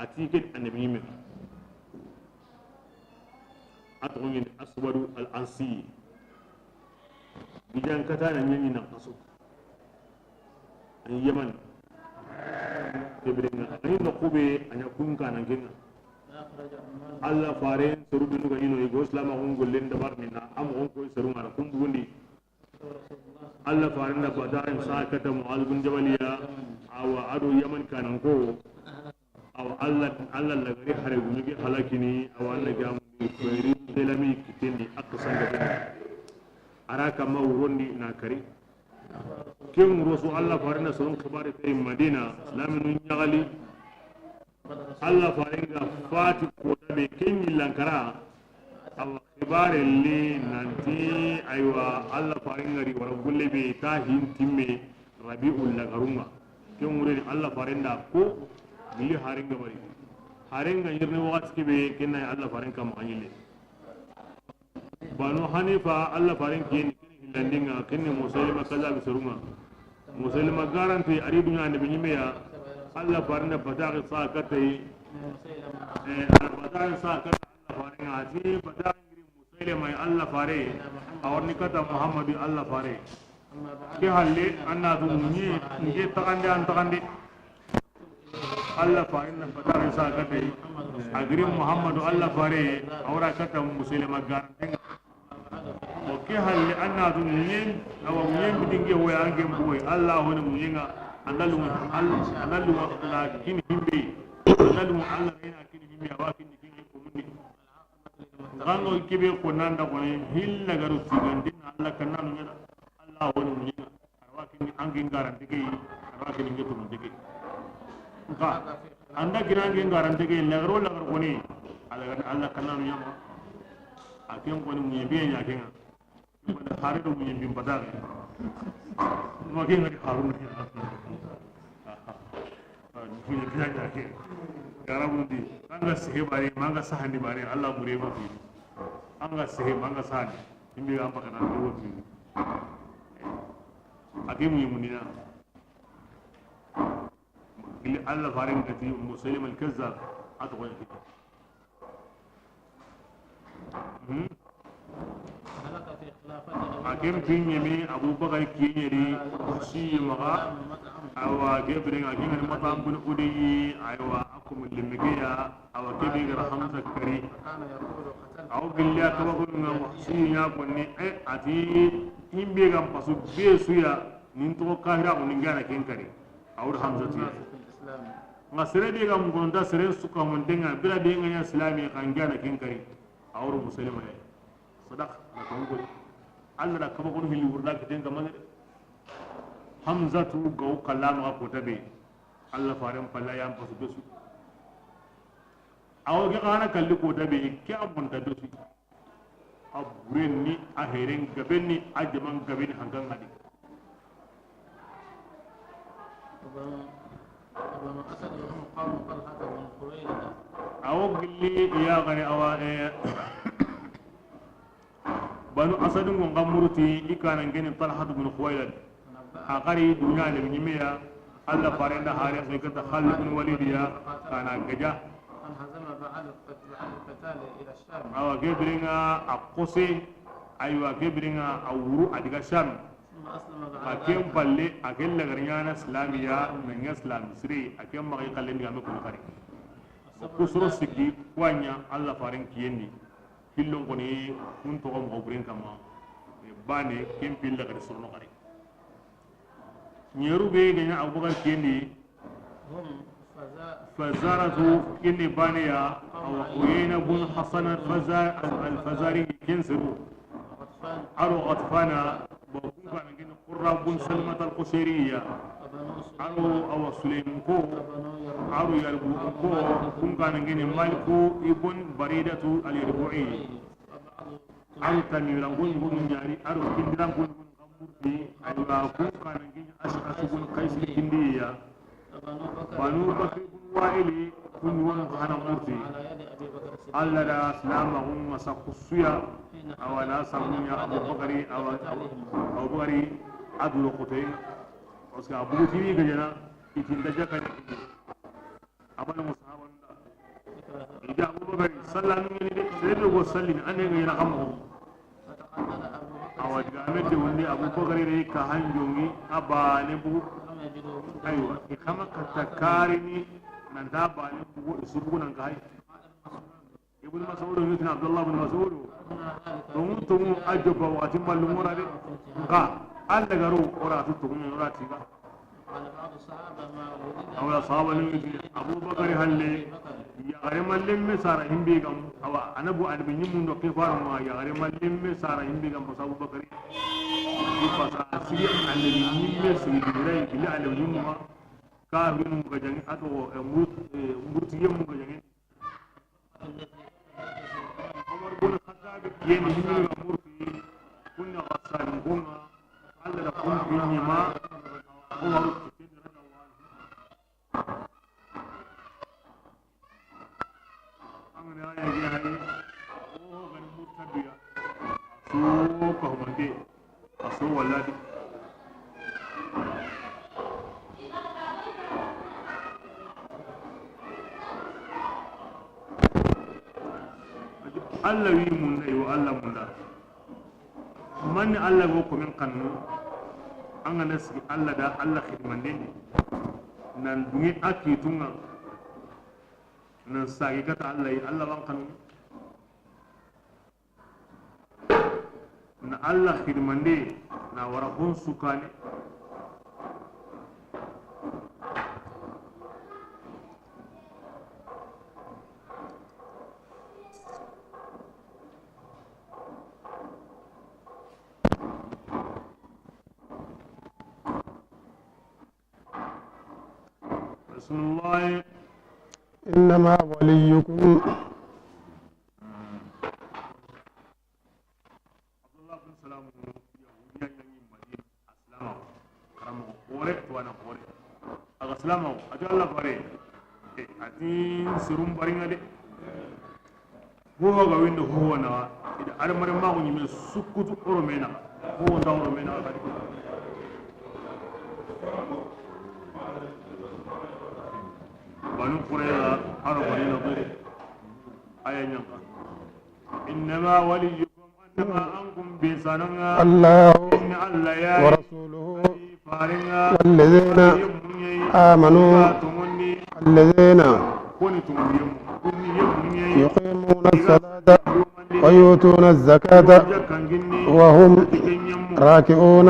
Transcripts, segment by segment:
ati ken annabi me atogoni aswadu al ansi bijan kata na nyanyi na kaso an yaman kebrenga ani no kube anya kunka na genga alla faren soru nu ga ino igo islam on gollen dabar ni na am on ko soru mara kumbundi alla faren da badarin sakata mu'az bin jabaliya awa ado yaman kanan ko aw alla alla lagari hare gumi halakini aw alla gamu ni delami kiteni aksan ga araka ma wurondi na kari ken rosu alla farina son khabare fe madina laminu nyagali alla faringa fati ko tabe ken lankara aw khibare li nanti aywa alla faringa ri wara gulle be ta hintimme rabiul lagarunga ken wure alla farinda ko gili haringa bari haringa yirne waqt ke kenna alla faringa ma anyile banu hanifa alla farin kiyeni hilandinga kenne musailima kaza bisurunga musailima garanti ari dunya annabi nyimeya alla farin bataqi sakatai bataqi sakata alla farin ati bataqi musailima alla fare awarni kata muhammadu alla fare ke halle anna tu ni nge takande an takande alla farin bataqi sakatai agri muhammadu alla fare awra kata musailima garanti ke halle anna tu nyen awa nyen bidinge hoya ange mboy alla hone munyenga analu analu la kini himbe analu alla rena kini himbe awa kini kini ko mundi gango kibe ko nanda ko hilla garu sigandi alla kananu nyada alla hone munyenga arwa kini ange garanti ke arwa kini ngeto mundike ka anda kinange garanti ke lagro lagro ko ni alla alla kananu nyama aken ko ni munyembe nyakenga wala harido munyembe badare ma ken ngari harun munyembe nyake garabundi anga sehe bare manga sahandi bare alla mure ma fi anga sehe manga sahandi imbe amba kana do fi ake munyemundina gili alla farin gati muslim al-kazzab atqo akem kinyemi abubakar kinyeri si maga awa gebren akem matam bun udiyi aywa akum limgiya awa kebi hamza kari aw gilya kabakun nga si nya konni e ati himbe gam pasu be suya nin to kahira kun ngana ken kari awur hamza ti nga sere be gam gonda sere suka mon denga bila be nganya islami kan ngana ken kari awur muslima ya sadaq na ko alla da kaba kono hilli wurda kiten kamane hamzatu gaw kalama ko tabe alla faran palla yam pasu besu aw ge kana kalli ko tabe ke abon ta besu aburen ni aheren gaben ni ajaman gaben hangan hadi aw gilli ya gani awa banu asadun gon gamurti ikana ngeni talhat bin khuwailad akari dunya le nyimiya alla farenda hare so kata khalid bin walid ya kana gaja awa gebringa akose aywa gebringa awuru adiga sham akem palle akel lagarnyana islamiya men islam sri akem magi kallen ga me ko kari kusro sigi kwanya alla faren kiyendi hillon koni kun to mo burin kama bane kem pilla kadi sorno kari nyeru be ganya abubakar kendi fazaratu kendi bane ya aw uyayna bun hasan al-fazar al-fazari kensiru aro atfana wa kun kan gin qurra bun salmat al-qushayriyya aro aw sulaym ko aro yarbu ko kun kan gin maliku ibn baridatu al-yarbu'i aro tamiran gun gun nyari aro kindiran gun gun gamurti aywa kun kan gin ash'as bun qais al-kindiya banu bakr bun wa'ili kun won hana murti alla da salama hum masaqsuya awala samunya abu bakari aw abu bakari adul qutayn parce que abu tini gajana itin da jaka abana musahaban da Sallanu ni de serebe go sallini ane ga yana kamo awa diga mede wonde Abubakar re ka hanjongi aba ne bu aywa kama katakarini nan da ba ne bu su bu nan kai Ibn Mas'ud ibn Abdullah ibn Mas'ud tum ajoba wa timmal murade ga alla garu ora tutum ora tiga awla sahaba ni Abu Bakar halle ya gare mallim me sara himbe gam awa anabu adbi nyimun do ke faru ma ya gare mallim me sara himbe gam Abu Bakar di pasa sigi annabi nyimme sigi dirai ila annabi nyimma ka bin mu ga jangi ato murti yem mu ga jangi Umar bin Khattab yeni himbe ga murti kunna ghasan gonga alla da kun bin ma Umar Allah wi mun dai wa Allah mun da man Allah go ko min kannu an ga nasi Allah da Allah khidman ne nan dungi aki tunga nan sagi kata Allah yi Allah ban kannu na Allah khidman ne na wara hon sukane بسم الله إنما وليكم عبد الله بن سلام يهوديا يعني مدينة أسلام كرم قورة وانا قورة أسلام أجل الله قورة أتين سرم بارينغ دي هو غوين هو نا إذا أرمر ما هو يمين سكوت أورمينا هو دور أورمينا بنو قريظة أربع نظير أي نقا إنما وليكم أنما أنكم بسننا الله ورسوله والذين آمنوا الذين يقيمون الصلاة ويؤتون الزكاة وهم راكعون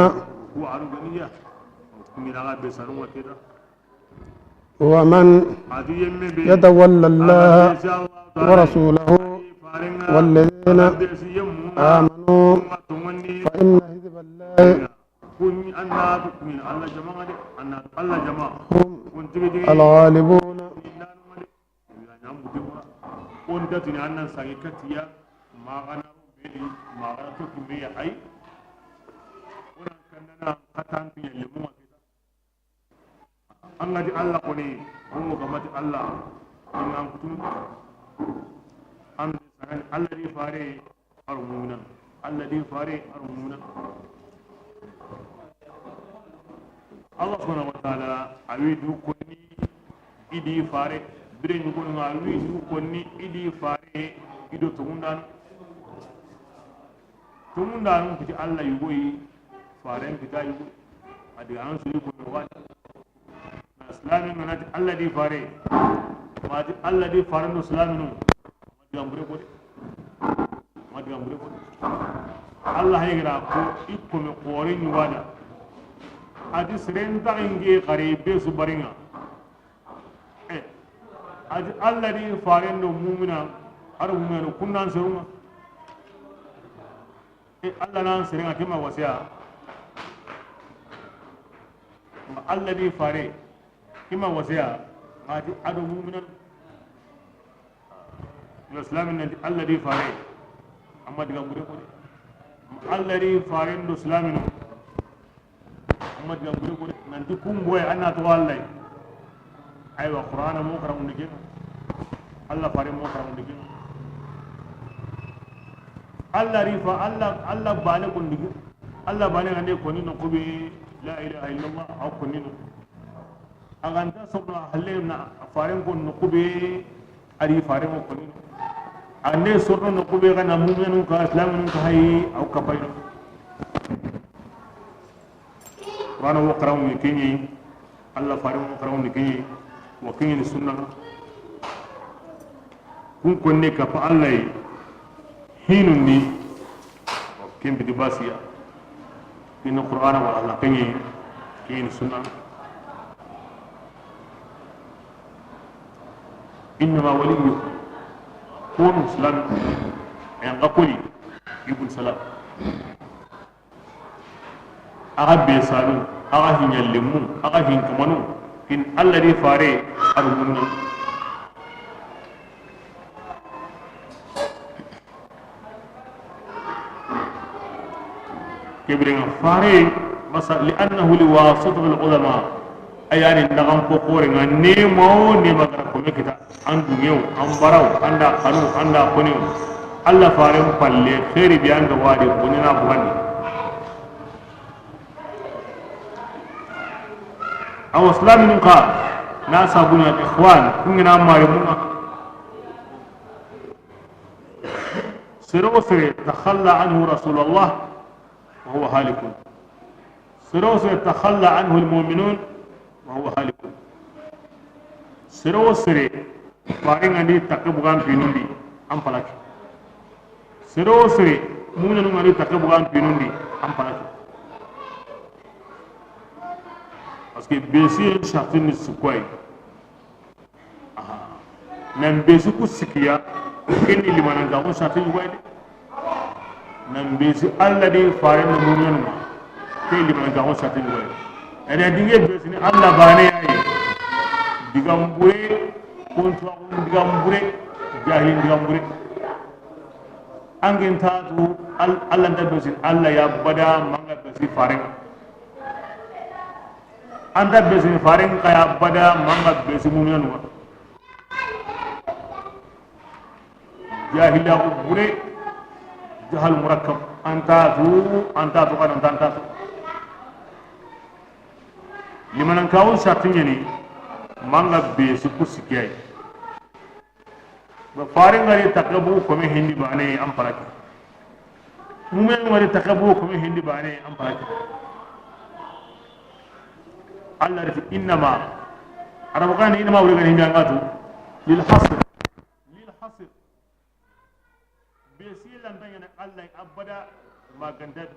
ومن يتولى الله ورسوله والذين آمنوا فإن حزب الله هم الغالبون. Allah di Allah ko ni o gamati Allah in an kutum an sanan Allah di fare armuna Allah di fare armuna Allah subhanahu wa ta'ala awidu konni idi fare biren ko nga awidu konni idi fare ido tundan tundan kuti Allah yugoyi fare kita yugo adi an su yugo wa islami manati Allah di fare mati Allah di fare no islami no mati ko mati gambure ko Allah haygra ko ikko me qore ni wada adi srenta inge qaribe su baringa eh adi Allah di fare no mu'mina ar mu'mina kunnan serunga eh Allah nan serenga kema wasiya Allah di fare كما وسيا هذه أدو مؤمنا الإسلام إن الذي فاري أما دعام بريء كوري الذي فاري الإسلام إنه أما دعام بريء كوري ننتي كم بوي أنا توالي أيوة قرآن مو كرام نجيم الله فاري مو كرام نجيم الله ريفا الله الله بالي كون نجيم الله بالي عندي كوني نقبي لا إله إلا الله أو كوني aganta sobna halle na farin ko nuqube ari farin ko ni Ane sorno no kube kana mu'minun ka islamun ka hay aw ka bayno qur'ana wo qaramu ni kinyi alla faru wo qaramu ni kinyi wa kinyi ni sunna kun konne ka fa alla yi hinun ni wa kimbi basiya inna qur'ana wa alla kinyi kinyi sunna إنما وليه كون مسلم يعني أقولي يقول سلام أغبي سالو أغهين يلمو أغهين كمانو إن الذي فاري أرموني كبرنا فاري مثلا لأنه لواسطة العلماء أياني نغم كوكوري نيمو نيما كركم كتا an dungew an baraw an da kanu an da koniw alla faren palle khairi bi an ga wadi bonina buhani aw islam ka na sabuna ikhwan kungina mari munga sirosre takhalla anhu rasulullah wa huwa halikun sirosre takhalla anhu almu'minun wa huwa halikun sirosre faringa ni takabugan pinundi am palaki sero sere munanu ngani takabugan pinundi am palaki parce que besi charte ni sukwai aha nan besi ku sikiya kenni limana ga on charte ni wayde nan besi alla di faringa munanu ma ke limana ga on charte ni wayde ene dinge besi ni alla bane yayi digambure kuntu digambure jahil digambure angin taatu alla ndabesi alla ya bada manga besi faring anda besi faring kaya bada manga besi mu'minun wa jahila bure jahal murakkab anta tu kan anta tu limanan kawun sartinyani manga besi kusikiyai ba farin ngari takabu ko me hindi bane am paraki mumen ngari takabu ko me hindi bane am paraki Allah rafi innama arabu kan innama wuri kan hindi angatu lil hasr besi lan tanya Allah abada magandad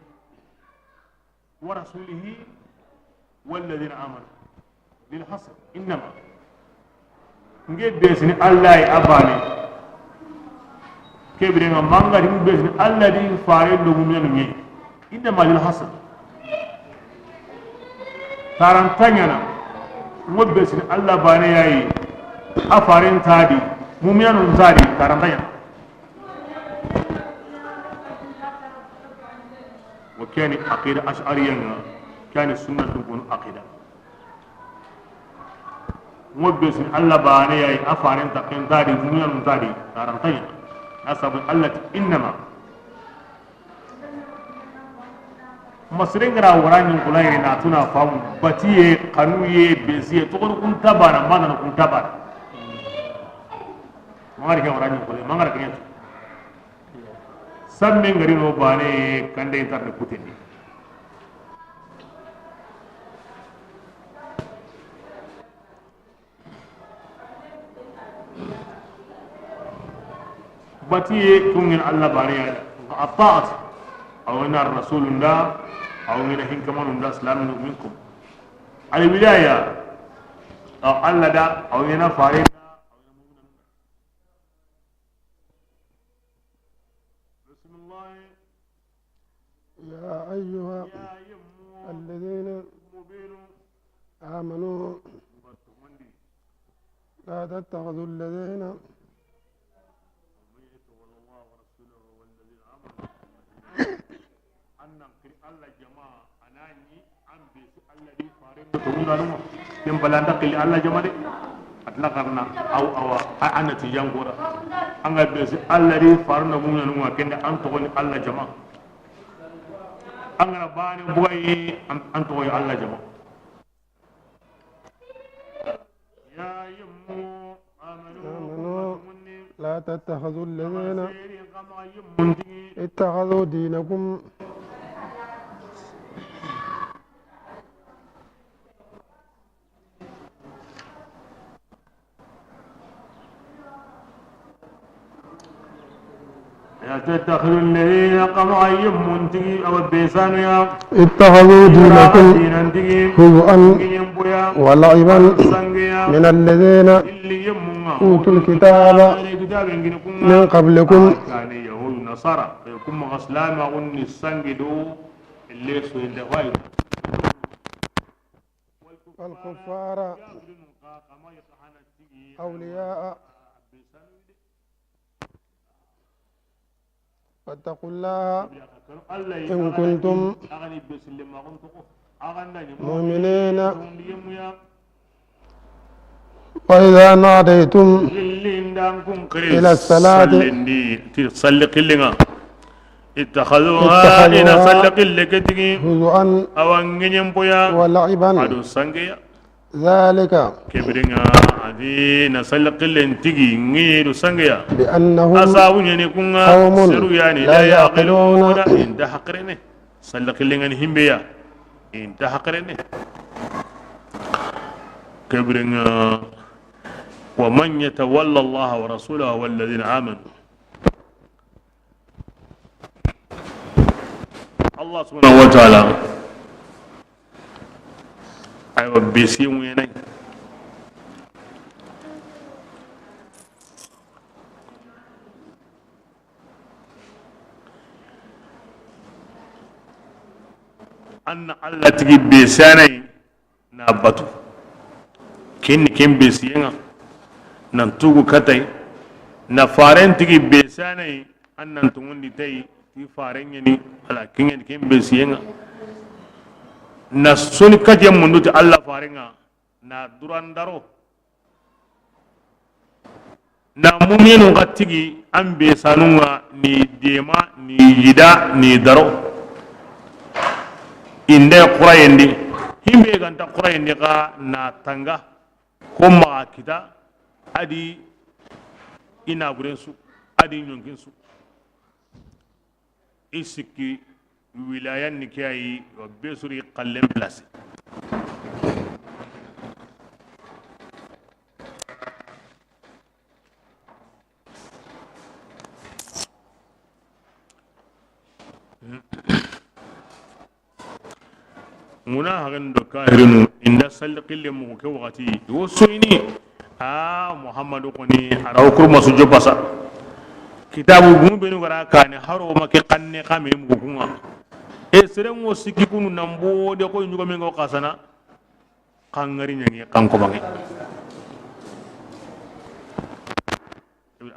wa rasulihi والذين آمنوا للحصر إنما nge besini Allah ya abane kebire nga manga di besini Allah di fare do mumenu ngi inna lil hasr tarantanya na ngo besini Allah bane yayi afaren tadi mumenu tadi tarantanya wa kani aqida ash'ariyya كان السنة تكون عقيدة مبس الله باني أي أفارن تقين داري دنيا داري تارنتين أصاب الله إنما مسرين را وراني كلاي ناتونا فام بتيه قانوية بزيه تقول كنت بانا ما أنا كنت بانا ما أعرف وراني كلاي ما أعرف كنيت سمين غرينو باني كندي ترى كتير باتي كون الله باري الطاعة أو إن الرسول دا أو إن هن كمان دا سلام منكم الولاية أو الله دا أو إن فارين بسم الله يا أيها الذين آمنوا لا تتخذوا الذين kem balanda qil alla jamade atlaqarna aw aw ana tijangora anga besi alla ri farna mumna nunga kende an togoni alla jama anga bani boy an togoy alla jama ya yummu amanu لا تتخذوا الذين اتخذوا دينكم تتخذوا الذين قمع يمنتي أو بيسانيا اتخذوا دينكم هزءا ولعبا من الذين أوتوا الكتاب من قبلكم كان يهود نصارى يكون غسلام أغني السنجدو اللي سوين والكفار أولياء فاتقوا الله إن كنتم مؤمنين وإذا ناديتم إلى الصلاة اتخذوها إلى هزؤا ولعبا ذلك كبرنا عدينا سلق لنتجي غير سنجيا بأنهم قوم لا يعقلون إن تحقرني سلق لنهم بيا إن تحقرني كبرنا ومن يتولى الله ورسوله والذين آمنوا الله سبحانه وتعالى أيوة بيسي ويني أن الله تجيب بيساني نابتو كن كن بيسينا ننتوغو كتاي نفارن تجيب بيساني أن ننتوغو تاي تفارن يعني على كن كن بيسينا na soni kaje munduti Allah faringa na durandaro na muminu gatigi ambe sanunga ni dema ni yida ni daro inde qurayndi himbe ganta qurayndi ga na tanga kuma kita adi ina gurensu adi nyonkinsu isiki ولاية نكاي وبسوري قلم بلاس منا هغن دكاهرنو إن سلق اللي مكوغتي وسويني محمد قني أراكر مسجو بسا كتاب بنو غرا كان هارو مكي قني قامي مكوكونا esere ngo sikki kunu nambo de ko nyugo men go kasana kangari nyangi kanko bangi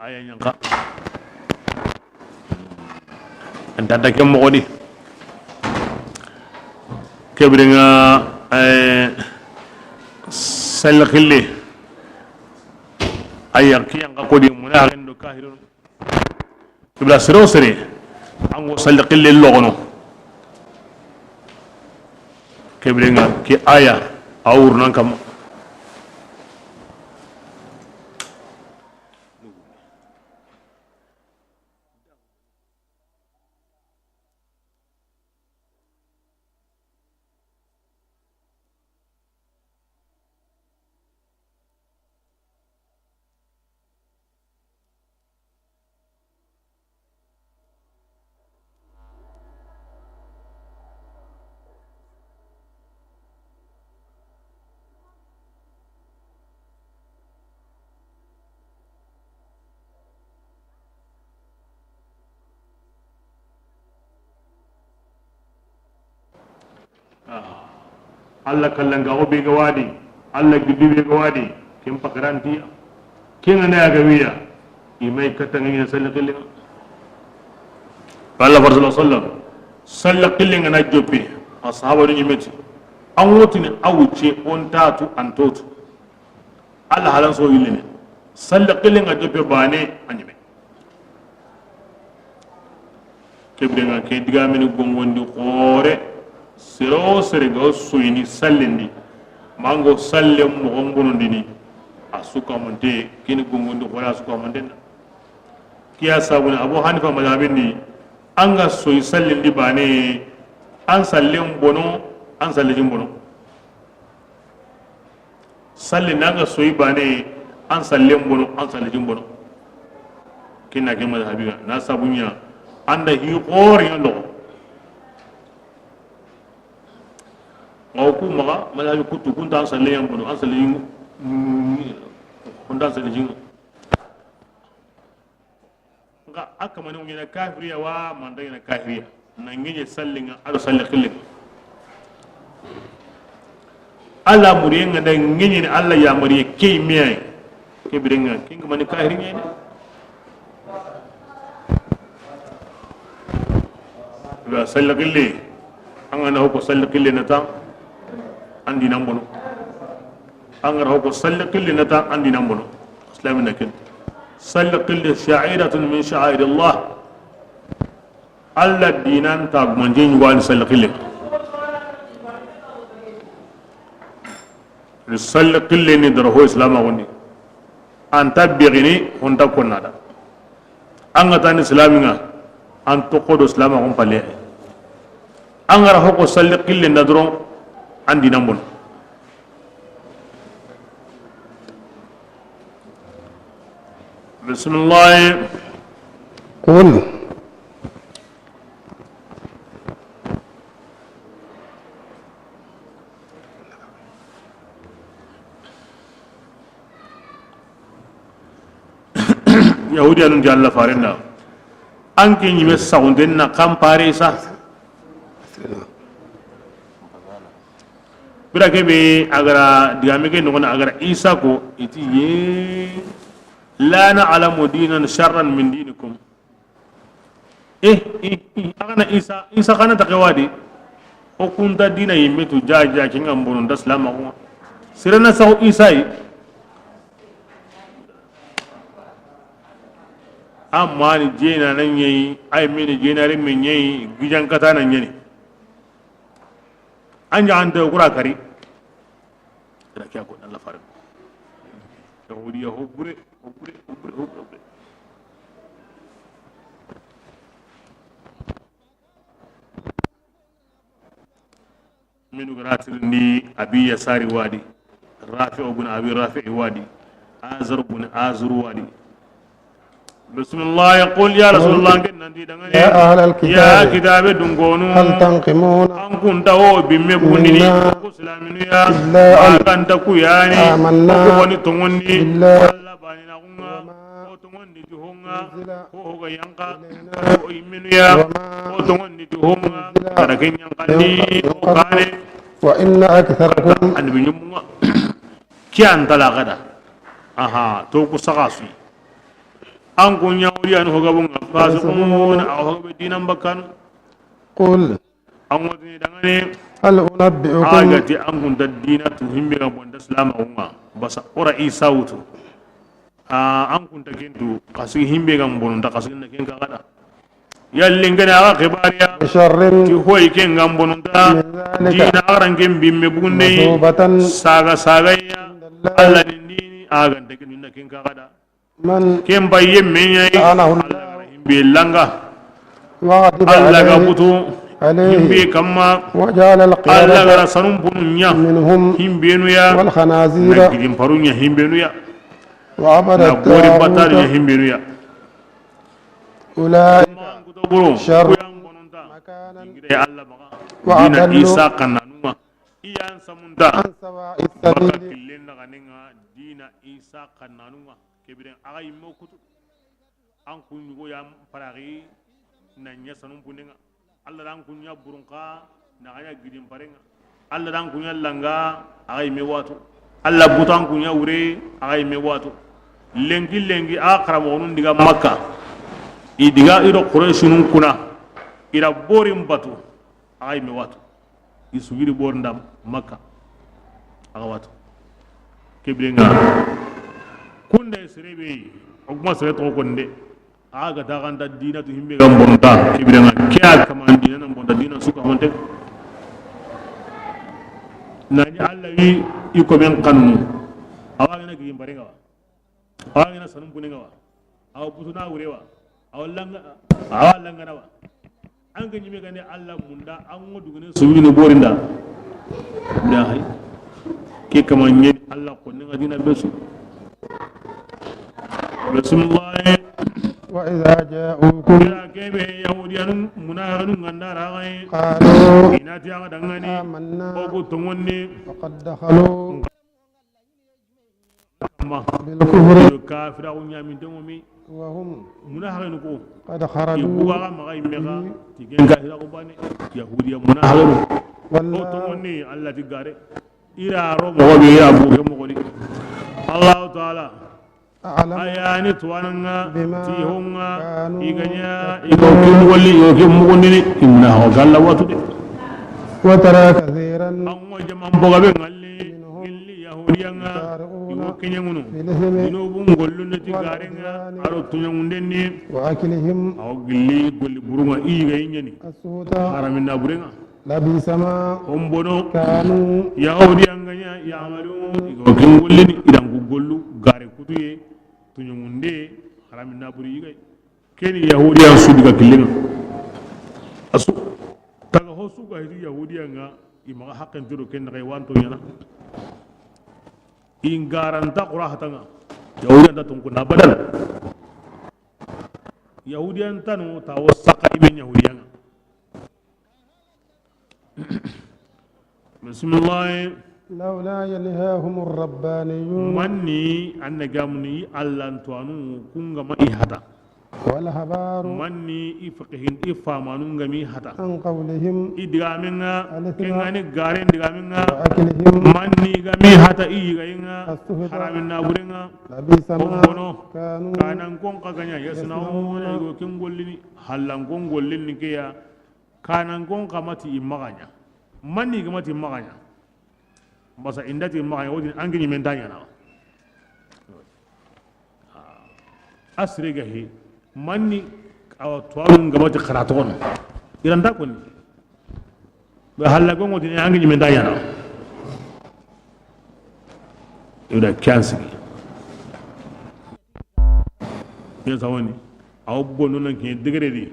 aya nyanka anta da kem mo di kebringa sal khille aya kiyan ka ko di munaarin do kahirun kibla sero sere ango sal khille logono kebringa ki aya awur nan kam Allah kallanga o be gawadi Allah giddi be gawadi kin pakaranti kin ana ga wiya imai katanga ni sallallahu alaihi wasallam sallallahu na joppi ashaba ni meti an wotini awuce on tatu an totu Allah halan so yillene sallallahu nga joppi bane anyime kebrenga ke diga meni gongondi khore sero serego soyini sallendi mango sallem mo gombonondini asuka monte kini gongondi khore asuka monte Kiya sabuni Abu Hanifa madhabindi anga soy sallindi bane an sallen bono an sallijin bono salli nanga soy bane an sallen bono an sallijin bono kinna ke madhabi na sabunya anda hi qor ya lo ngaw ku maga madhabi kutu kunta an sallen bono an sallijin kunta an sallijin nga akamani ngina kafiriya wa manda ngina kafiriya na nginye sallinga ado salli khillinga alla muriyenga da nginye ni alla ya muriye kei miyai ke birenga kinga mani kafiri ngene ba salli khilli anga na hoko salli khilli nata andi nambono anga hoko salli khilli nata andi nambono islamin nakin salli khilli sha'iratun min sha'air Allah alla dinan ta manjen wal salli khilli salli khilli ni daraho islam woni anta bigini honta konnada anga tan islaminga an tokodo islam on palle anga hoko salli khilli nadron andi nambon bismillah qul yahudi alun jalla farinda anke nyime sagunden na kampare sa bira kebe agara digame ke nogona agara isa ko iti ye la na'lamu dinan sharran min dinikum eh agana isa isa kana takawadi o kunta dina yimetu jaja kinga mbono ndaslama ko sirana saw isa yi amma ni jena nan yayi ay mini jena re min yayi gijan kata nan yayi an ja an da kura kari da kiya ko Allah farin yahudiya hobure hobure hobure hobure minu gratir ni abi yasari wadi rafi ibn abi rafi wadi azar ibn azur wadi بسم الله يقول يا رسول الله يا أهل الكتاب يا كتاب دنغونو هل تنقمون أن كنت هو بمبوني إلا أن تكوياني آمنا بالله وإن أكثركم كي أنت لا غدا أها توكو سغاسي an kun yawuri an hogabun fasiqun aw hogabe dinan bakkan qul an wadi dangane hal unabbiukum agati an kun da dina tu himbe ga bonda islama unga basa ora isa wutu an kun ta kintu kasi himbe ga bonda kasi na ken ka gada yalle ngana aga khibariya sharrin ti hoy ken ga bonda dina aran ken bimme bunne saga saga ya Allah ni aga ta kin na ken ka gada من كم بايم من ياي بيلانغا وغضب الله غبوتو عليه كما وجعل القردة الله غرسنم بنيا منهم همبينويا والخنازير نجيم فارونيا همبينويا وعبد الطاغوت همبينويا أولئك شر مكانا وأضل عن سواء السبيل kebiren aga yimme kutu an kun go ya parari na nya sanum punenga alla ran kun ya burunka na aya gidin parenga alla ran kun ya langa aga yimme watu alla butan kun ya wure aga yimme watu lengi lengi a karamo nun diga makka i diga iro qurayshunun kuna ira borim batu aga yimme watu isugiri borndam makka aga watu kebirenga kunde serebe ogma sere to konde aga ta ganda dina to himbe gambonta kibiranga kya kamandi na bonta dina suka honte nani alla wi iko men kanu awa na gi mbarenga wa awa na sanum kunenga wa aw butuna wurewa Awallanga awallanga nawa an ga nyime gane Allah munda an ngodu gane suwini borinda da hay ke kama nyen Allah ko ni ngadina besu bismillah wa idha ja'ukum ya kebe yahudiyan munafiqun gandara ay qalu inati aga dangani amanna ogo tongonni faqad dakhalu ma bil kufri kafira unyami dengomi wa hum munafiqun ko qad kharaju ibuga maga imega tigen kafira ko bane yahudiya munafiqun wallahu o tongonni Allah tigare ira ro mo be ira bu ke mo ko Allah ta'ala a'lam ayani tuwananga tihonga iganya igoke mugolli igoke mugondini imna ho galla watude wa tara kathiran ango jaman boga be ngalli gilli yahudiyanga igoke nyangunu ino bungollu ti garenga aro tunyangundenni wa aklihim aw gilli golli burunga iga inyani asuta haraminna burenga labisama ombono kanu yahudiyanga nya yamalu igoke ngollini idangu gollu gare kutuye tunyangunde haraminna buri iga keni yahudiyan sudiga killinga asu taga hosu ga hidi yahudiyanga imaga hakken tiro ken ngai wanto nyana in garanta qurahatanga yahudiyan ta tunku na badal yahudiyan tanu ta wasaqa imen yahudiyanga bismillah لولا ينهاهم الربانيون manni anna gamni allan tuanu kunga ma ihata والحبار manni ifaqihin ifamanu ngami hata عن قولهم idigamenga kengani garen digamenga وأكلهم manni gami hata iyigayenga haraminna burenga لبئس ما ombono كانوا kanan kon kaganya yasnauna igo kengollini hallan kon gollini keya kanan kon kamati imaganya manni gamati imaganya basa indati imaganya wodi angini mentanya na asrega he manni awa tuwarun gamati karaton iranda koni be halla gongo dini angini mentanya na ida kyansigi ya sawani aw bonno nan ke degere di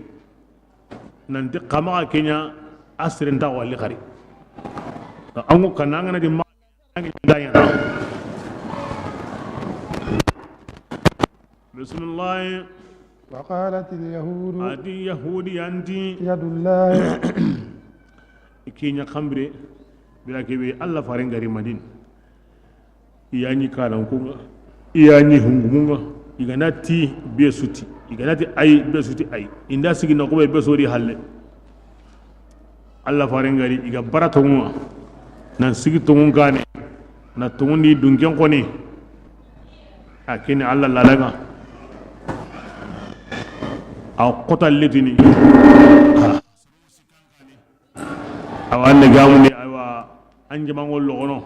nanti kama kenya asrenta walli khari ango kananga na di ma angini mentanya na bismillah وقالت اليهود adi yahudi anti يد الله kenya khambre bila kebe alla farengari madin iyani kalankunga iyani hungumunga igana ti be suti igana ti ay be suti ay inda sigi na ko be sori halle alla farengari iga baratonga nan sigi tongun kane na tongundi dunken koni akini alla lalaga aw qotal letini aw anne gamuni aywa anjamangol logono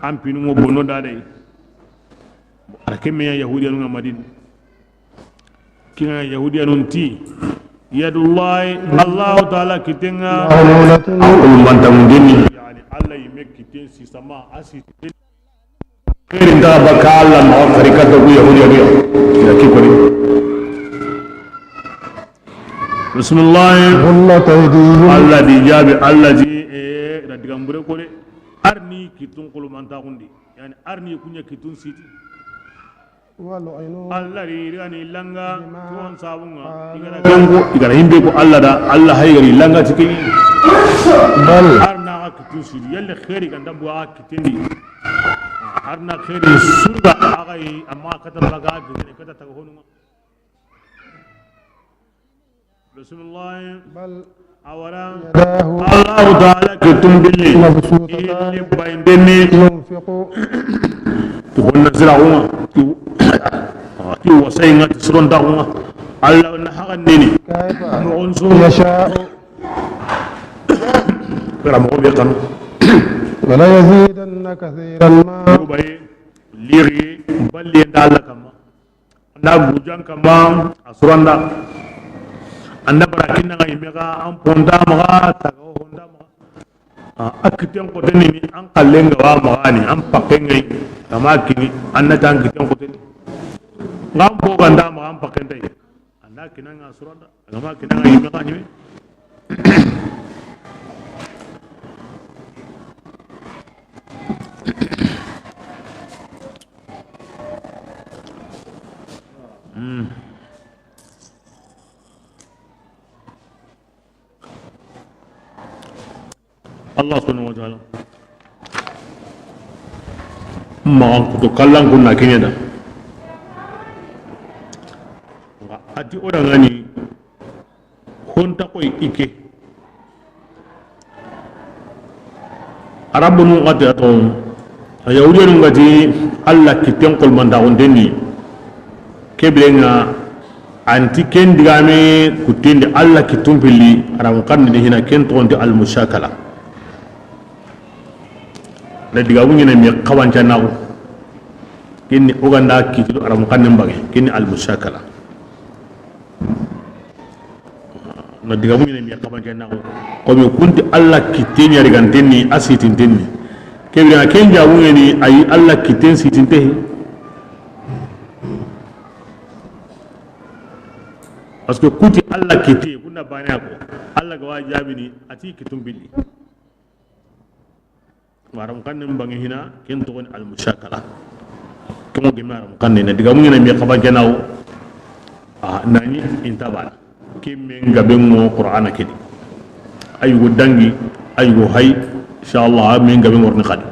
an pinungo bonno dade ara kemme yahudiya nu madin kinga yahudiya nun ti yadullahi allah taala kitenga yani allah yime kiten sisama asi khairin da baka allah ma farika da yahudiya ya ki kori bismillah غلت أيديهم allah di jabi allah ji da digambure kore arni kitun kulumanta kundi yani arni kunya kitun siti ولعنوا allah ri rigani langa tuwan sabunga igara gango igara himbe ko allah da allah haygari langa tiki بل arna ga kitun siti yalle khairi ganda buwa kitindi arna khairi surga agai amma kata baga kitini kata taga honuma bismillah بل awara يداه allah ta'ala kitum billi مبسوطتان illi bayndeni ينفق tuhonna sira ti wasainga ti suronda kuma allah na hagan nini كيف mogon so يشاء kara mogo be kanu ولا يزيدن كثيرا ما baye liri balle da allah kama na gujan kama asuranda anda barakin nga imega an ponda maga taga honda maga akiten koteni ni an kallenga wa maga ni an pakengai kama kini an na tan kiten koteni ngam bo ganda maga an pakendai Anda kinanga surada agama kinanga yimme ka nyime. Allah subhanahu wa ta'ala ma kuto kallan kunna kinyada ati oda ngani honta koy ike arabu nu ngati aton yahudi nu ngati alla kiten kol manda ondendi keblenga anti ken digame kutindi alla kitumpili arabu kanni de hina ken tonti al mushakala na diga wunyene mi kawanca nawo kenni oganda kitido arabu kanni mbage kenni al mushakala na diga wunyene mi kawanca nawo ko mi kunti alla kitenya rigantenni asitintenni kebira kenja wunyeni ay alla kiten sitinte parce que kuti alla kite kunna bana ko alla ga wajabini ati kitumbili waram kan mbangi hina ken to al mushakala kemo ge maram kan ne diga mu ngene mi xaba janaw ah nani intabala kimme ngabe ngo qur'ana kedi ayugo dangi ayugo hay inshallah min ngabe ngorni khadi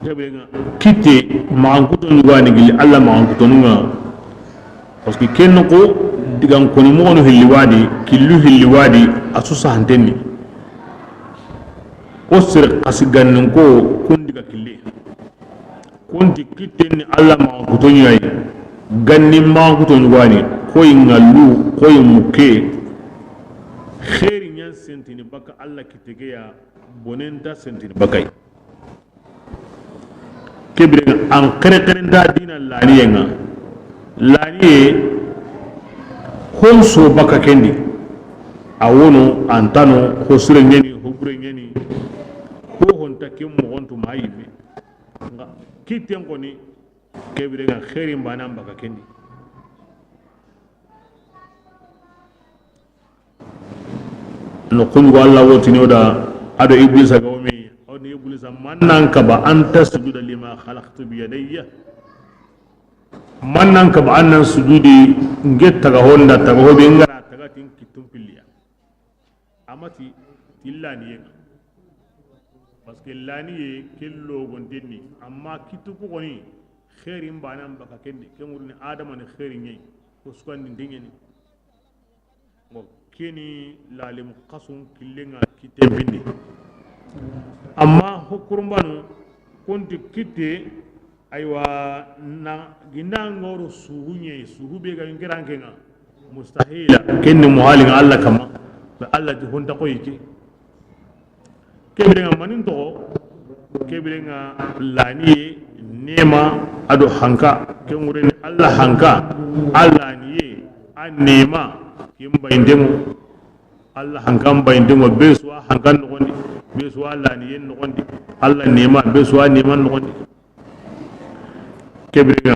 jabe kite manguto ngani gili alla manguto nga parce que ken ko digan koni mo no hilliwadi killu hilliwadi asusa hantenni o sir asigannen ko kundiga kille kunti kitenni alla manguto nyai ganni manguto ngani koy ngallu koy muke khairi nyan sentini baka alla kitegeya bonenta sentini bakay kebre an kere da dina laniyenga laniye honso baka kendi awono antano hosure ngeni hubure ngeni ho honta kem mo hontu mayime nga kiten koni kebre nga khairi mbana baka kendi no kungo alla wotini oda ado iblisa gawmi oni iblisa mannan ka ba anta sujuda lima khalaqtu bi yadayya mannan ka ba annan sujudi ngetta ga honda taga hobe ngara taga tin kitum pilliya amati tillani yenga parce que lani ye kello gondenni amma kitu ko ni khairin banan baka kendi kemurni adama ni khairin nyi ko sukandi ndingeni mo keni lalim qasum killenga kitembindi amma hukurumbanu konti kite aywa na ginangoro suhunye suhube ga ngirankenga mustahila kenni muhalinga alla kama ba alla di honta koyike kebrenga manin to kebrenga lani nema ado hanka kemure ni alla hanka alla niye an nema kimba indemo alla hanka mba indemo beswa hanka nogondi beswa lani yen nogondi alla nema beswa nema nogondi kebrenga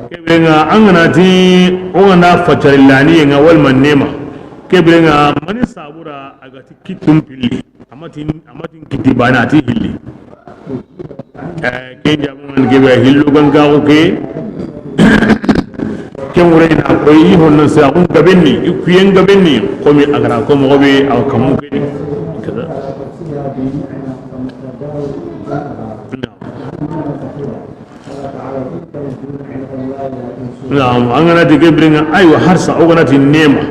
kebrenga angana ti ogana fatarillani nga walma nema kebrenga mani sabura agati kitum pilli amatin kitibana ati hilli kenja mun kebe hillu ganga ko ke kemure na koyi honno sa kun gabenni ikuyen gabenni komi agara ko mo be aw kamu ke kaza naam angana ti kebrenga aywa harsa ogana ti nema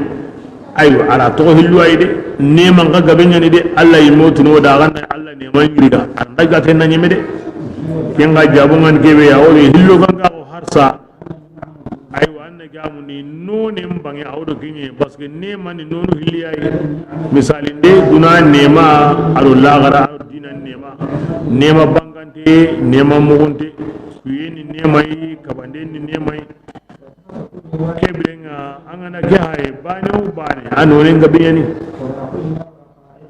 aywa ala to hillu ay de nema nga gabenya ni de alla yimotu no da ganna alla nema ngiriga anda ga ten nanyime de kenga jabungan kebe ya ori hillu ganga ko harsa aywa anna gamu ni none mbange awdo kinye parce que nema ni nonu hilli ay misali de duna nema aro lagara aro dina nema nema bangante nema mugunte kuyeni nema yi kabande ni nema yi Kebirenga angana ke hay bane o bane anore ngabiyani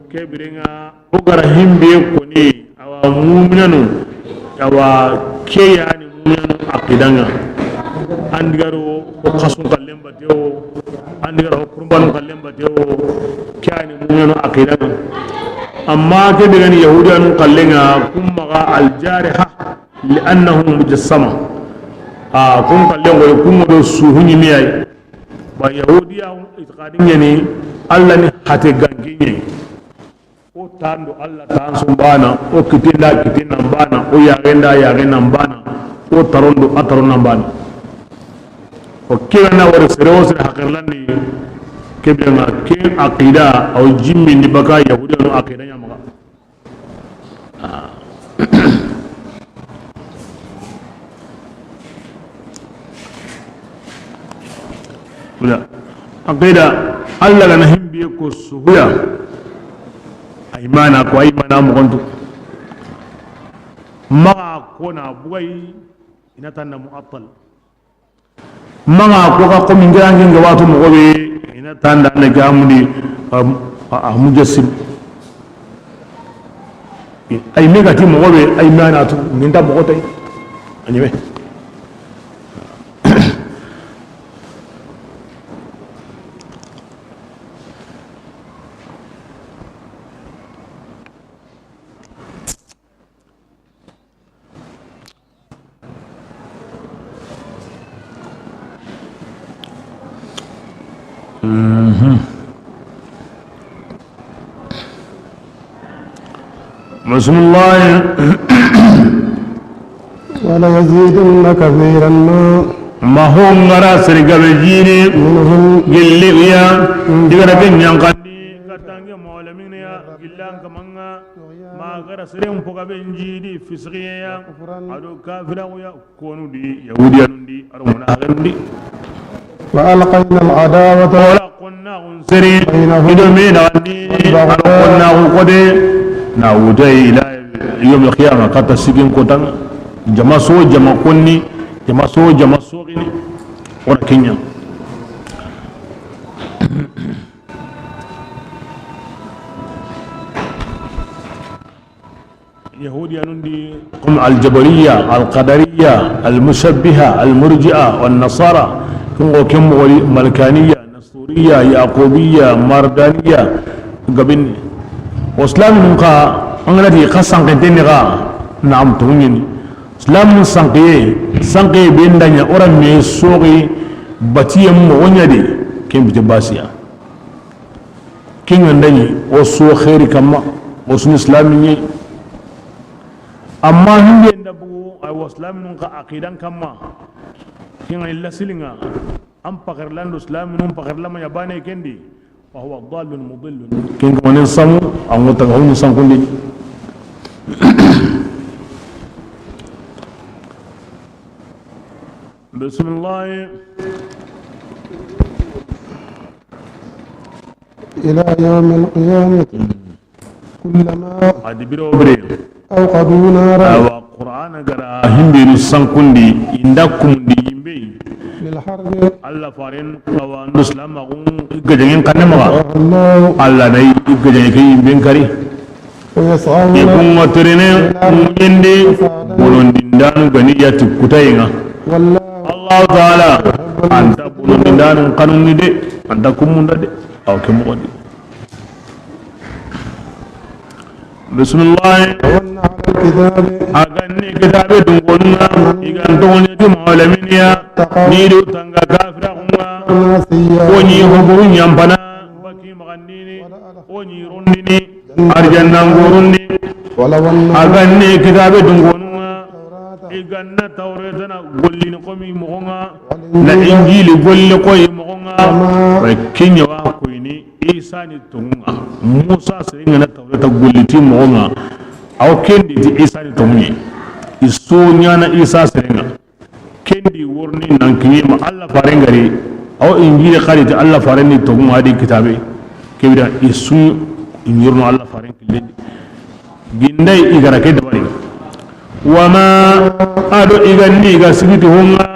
kebirenga ogara himbe koni awa mu'minanu awa keyani mu'minanu aqidanga andigaro o kasun kallemba teo andigaro kurbanu kallemba teo keyani mu'minanu aqidanga amma kebirani yahudanu kallenga kummaga aljariha li'annahu mujassama a kun kallengo kungo suhuni miyai ba yahudiya itiqadin yani alla ni hate ganginye o tando alla tan sumbana o kitinda kitinna bana o yagenda yagenda bana o tarondo ataronna bana o kirana wara sere sere hakirlani kebiranga ke aqida aw jimmi ni baka yahudiya no aqida nyamaga wala aqida alla gana himbiye ko suhuya aymana ko aymana mo gontu ma ko na bugai ina tan mu'attal ma ko ka ko min ngirangi ngawatu mo gobe ina tan da na gamuni a mujassim ay mega ti mo gobe aymana tu min da mo gotay anime بسم الله ولا يزيدن كثيرا ما هم غرا سرغبجيني منهم gilliya digara ben yankandi katange mawlamin ya gillan kamanga ma gara seren poga ben jidi fisqiya ado kafira ya konu di yahudiya di armuna agarundi وألقينا العداوة ولا قلنا انصري إدمينا قلنا قد نعودي إلى يوم القيامة قد سجن كتان جما سو جما كوني جما سو جما سوغني وركينيا يهود ينندي قم الجبرية القدرية المشبهة المرجئة والنصارى كم كم ملكانية نصورية يعقوبية مردانية قبل واسلام نقا أنغنتي قصان قنتين غا نعم تونين اسلام سانقي سانقي بين دنيا أورا مي سوغي باتي مغنيا دي كم بتباسيا كم عندني وسو خير كما وسن اسلامي أما هندي ندبو أو اسلام نقا عقيدان كما كم إلا سلنا أم بقرلان اسلام نم بقرلان ما يباني كندي وهو ضال مضل كن كمان سامو أو تغون سام كل بسم الله إلى يوم القيامة كلما أدبروا بري أوقدوا نارا وقرآن قرأ هندي سام كل عندكم دي للحرب الله فارن قوان اسلام اغون گجين كنما الله الله ناي گجين كي بين كاري ويسعون يكون مترين مندي بولندان غنية كوتاينا والله الله تعالى انت بولندان قانون دي انت كومون دي او كمودي بسم الله وأن على الكتاب أغني كتاب دونغونا إغانتوني دي مولمينيا نيدو تانغا كافرا هما ناسيا وني هبرو نيامبانا باكي مغنيني وني رونديني أرجانا غوروندي ولو أن أغني كتاب دونغونا التوراة إغانا توريتنا غولي نقومي مغونا لا إنجيل غولي قوي مغونا ولكن يوا كويني إيسا ني تونغا موسى سيغنا توريتا غولي تي مغونا أو كندي تي إيسا ني تونغي iso ñana isa serenga kendi worni nankiñema alla farengari aw injili xariti alla farenni togun adi kitabe kebira isu iñirno alla faren killendi ginday igara ke dabari wama ado iganni iga sigiti honga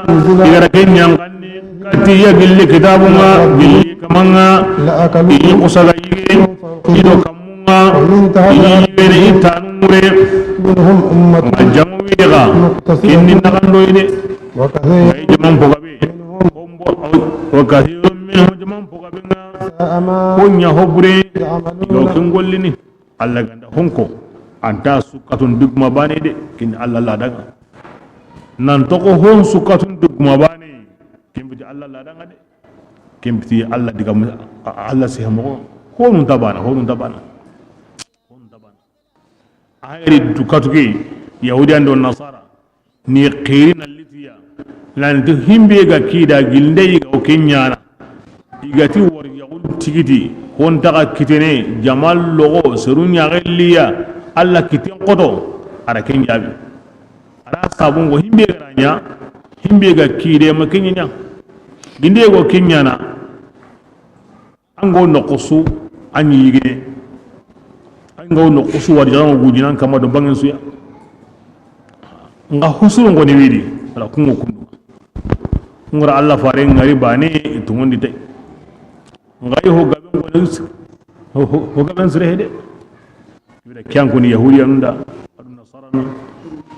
igara ke ñanganni Kati ya gilli kitabunga gilli kamanga لأكلوا iyi kusaga yige من فوقهم ido kamunga ومن تحت iyi yigene itanungure منهم أمة nga jamu wiga kinni nakando ide وكثير ay jaman pogabe منهم kombo wa kathirun minhum jaman pogabe nga ساء ما konya hobre yo يعملون kin gollini alla ganda honko anta sukatun dugma bane de kin alla la daga nan toko hon sukatun dugma bane kimbiti alla la daga de kimbiti alla diga alla se mo honun tabana honun tabana honun tabana ayri dukatuki yahudi ando nasara ni qirina litiya lan to himbe ga kida gilnde ga o kenyana igati war yagul tigiti hon taga kitene jamal logo serunya gelliya alla kiten qoto ara kenyabi ara sabun go himbe garanya himbe ga kide ma kenya ginde go kenyana ango noqusu an yigine ango noqusu war jamu gujinan kama do bangen suya nga husuru ngo ni widi ala kungo kundu ngora alla fare ngari bane tungondi tay ngai ho gaben go ne ho gaben sire hede wida kyan ko ni yahudi anunda adu nasara nu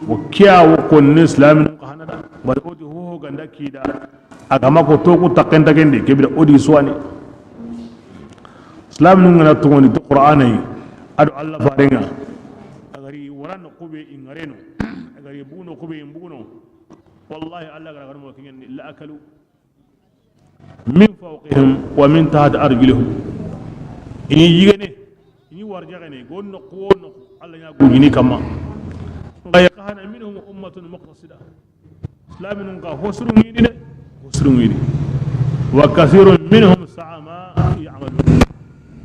wa kya wo ko ni islam nu ka hanada bari odi ho ganda kida aga mako to ku takenda kende kebida odi suwani islam nu ngana tungondi to qur'anai adu alla farenga agari waran kube ingareno agari buno kube imbuno wallahi alla gara garmo kingen la akalu min fawqihim wa min tahت arjulihim ini yigene ini warjagene gonno quwonno alla nya gugini kama ngay kahana minhum ummatun muqtasida islamin ka hosru ngini de hosru ngini wa kathirun minhum sa'a ma ya'malun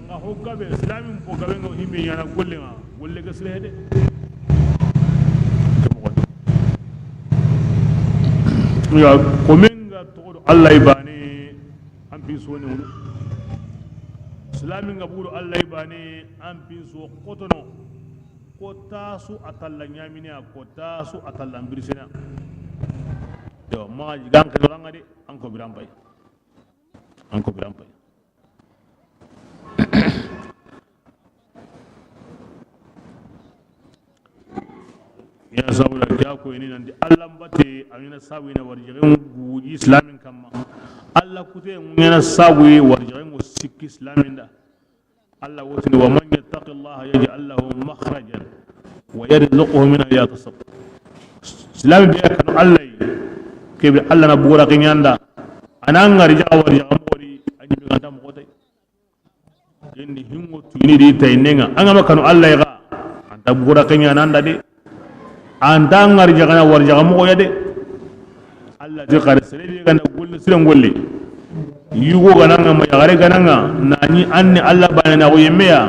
nga hokkabe islamin fokabe ngo himbe yana golle ma golle gasre de ya komenga to Allah ibane an fi so ne wulu islamin ga buru Allah ibane an fi so kotono ko tasu atalla nyamine ko tasu atalla birsina yo ma jigan ke ranga de an ko biran bay an ko biran bay ya sabula kya ko ni nan di Allah mbate amina sabu ina warjeren guji islamin kamma Allah kute ngena sabu warjeren sikki islamin da Allah wotini wa man yattaqillaha yaj'al lahu makhrajan wa yarzuquhu min haythu yahtasib islam be kan Allah ke be Allah na bura kinyanda anan ngarja warja mori anyi mi ganta mo tay yendi hingo tuini di tay nenga anga makanu Allah ya anta bura kinyanda anda de anta ngarja kana warja mo ya de Allah ji kare sere gana golle siren golle yugo gananga ma yagare gananga nani anni Allah bana na goyemmeya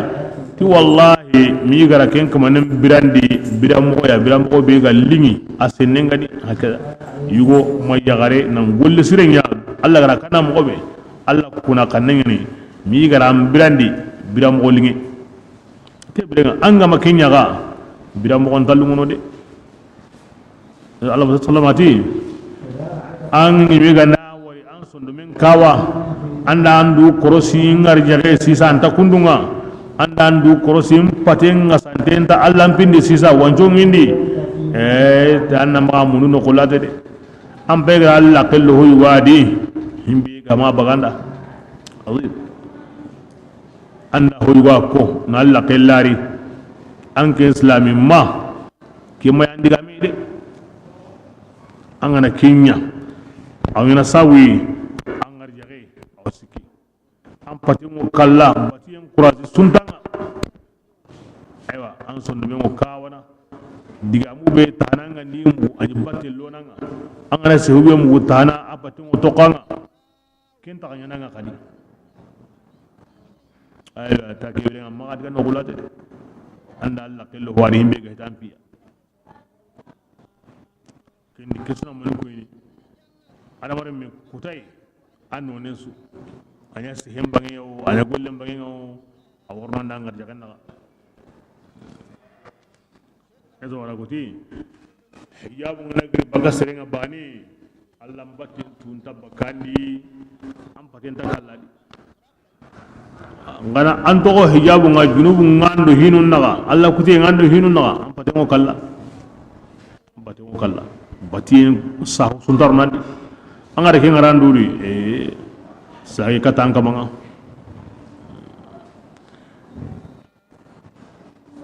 ti wallahi mi gara ken kama nem birandi biram mo ya biram ko be ga lingi asenne ngadi hakada yugo ma yagare nan golle siren ya Allah gara kana mo be Allah kuna kanengani mi gara am birandi biram ko lingi te birenga anga makenya ga biram ko talungono de Allah sallamati an mi ga na wari an sondo min kawa anda andu korosi ngar jage sisa anta kundunga anda andu korosi patenga santenta Allah pindi sisa wanjo ngindi eh tan ma munu no kulate de am pe ga Allah kello huy wadi himbi ga ma baganda azim anda huy wa ko na Allah kellari an ke islami ma ki ma andi ga mi de an gana kinya an gana sawi an garjage aw siki an pati mo kalla batiyen kurasi suntanga aywa an sonno me mo kawana diga mu be tananga ni mu ani batte lonanga an gana se hube mu tana abati mo tokanga ken ta ngana nga kadi aywa ta ke be ma ga no gulate anda Allah kello wari himbe ga tan piya kendi kesna mon ko ni ana mare me kutay anno nensu anya si hembange o anya gollem bange o a worno ndangar jaganna ezo wara goti hijabu ngana gri baga serenga bani Allah mbatti tunta bakandi an patenta kalladi ngana an togo hijabu nga junubu ngando hinun naga alla kuti ngando hinun naga an patengo kalla patengo kalla batien sahu suntar nandi angara ke ngaranduri e sahi katang kamanga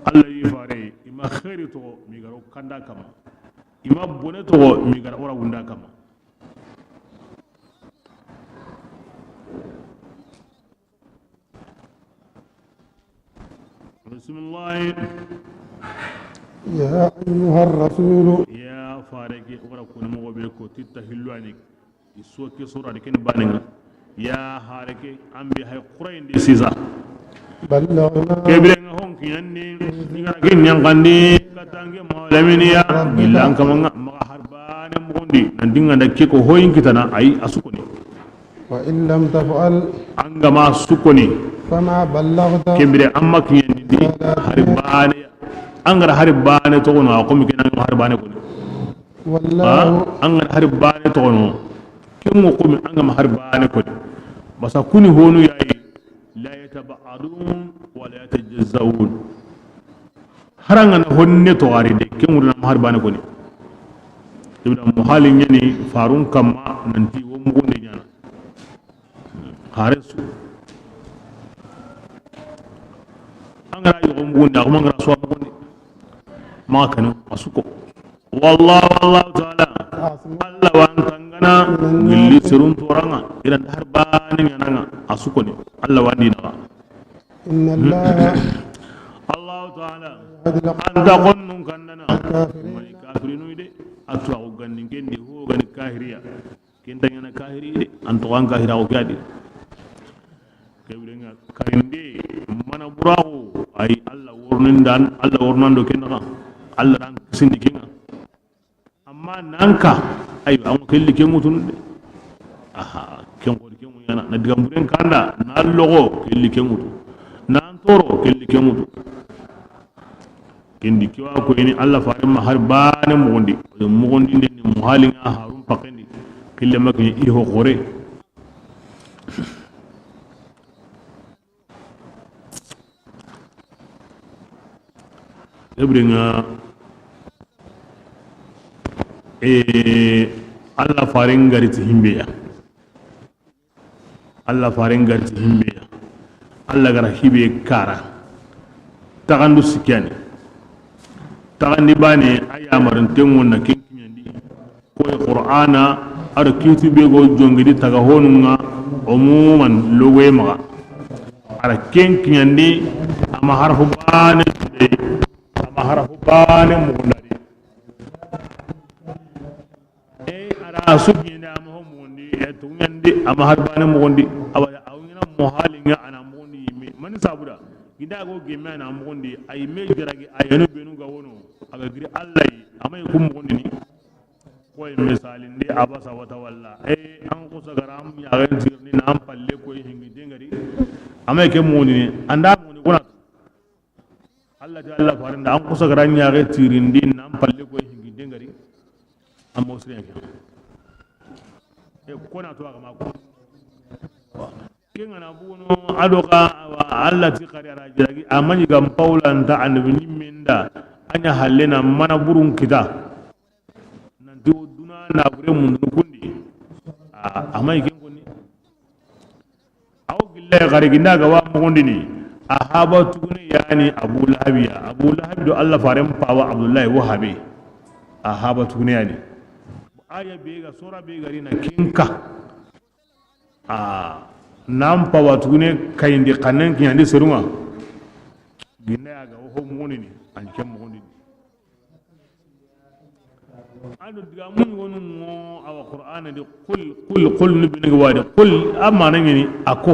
alla yifare ima khairi to mi garo kanda kama ima bone to mi gara ora wunda kama bismillah يا أيها الرسول يا فارقي ورا كون مو بيكو تتهلواني يسوكي سورة كن بانينغا يا هاركي أمبي هاي قرين دي سيزا بلغنا كبرنا هون كياني نيغا كين يانغاندي كاتانغي مولمينيا إلا أنك مغا هربان مغوندي نندينغا دكيكو هوين كتانا أي أسوكوني وإن لم تفعل أنغما سوكوني فما بلغت كبر أما كياني دي هربان أنغر هربان تغنو أقوم كنا هربان كوني والله أنغر هربان تغنو كم قوم أنغم هربان كوني بس كوني هونو ياي لا يتبعدون ولا يتجزؤون هرعنا هن تواري دي كم ورنا هربان كوني يبدأ محالين يعني فارون كما ننتي ومغني جانا هارسو أنغرا يغمغني أغمغرا سوا مغني ما كانوا أسوكو والله والله تعالى الله وانتنا اللي سرون تورنا إلى هربان ينانا أسوكوني الله واندينا إن الله الله تعالى أنت قنن كننا كافرين يدي أتوا غنين كندي هو غني كاهريا كنتنا كاهري أنت وان كاهرا وكادي كبرنا كاندي من براو أي الله ورنندان الله ورنندو كنا الله ران سندي كنا أما نانكا أيوة أما كل كم وتون أها كم قول كم يانا ندعم برين كاندا نالوغو كل كم وتو نانتورو كل كم وتو كندي كوا كويني الله فارم هربان مغندي مغندي دين مهالنا هارون بقندي كل ما كني إيه غوري إبرنا Allah farin gariti himbeya Allah farin gariti himbeya Allah gara hibe kara tagandu sikyani tagandi bane ayamarin tenwon na kinkinyandi koy qur'ana ar kitibe go jongidi taga honunga umuman logoye maga ara kinkinyandi ama harfu bane ama harfu bane mugundari asugina mahomundi etungandi ama harbane mugondi awa awina muhalinga ana mugondi yime man sabuda gidago gemme ana mugondi ay me jaragi ayano benu ga wono aga giri Allah ama ku mugondi ni koy misalin di abasa wa tawalla e an kusa garam ya ga tirni na am palle koy hingi dengari ama ke mugondi ni anda mugondi kuna Allah ta Allah farinda an kusa garam ya ga tirindi na am palle koy hingi dengari amma usriya ke kona to aga mako kinga na buno adoka Allah ti qari arajagi amani gam paulanta annabi nimminda anya halena mana burun kita nanti duna na bure mun kundi amai ken konni aw billahi qari ginda ga wa mugundi ni ahaba tugune yani Abu Lahab ya Abu Lahab do Allah farem pawa Abdullah wahabi ahaba tugune yani aya bega sora bega rina kinka a nampa watugune kayindi kanen kiyandi serunga ginna ga ho mugoni ni an kem mugoni ando diga mun wonu mo awa qur'ana di qul qul qul nibni wadi qul amma nangini ako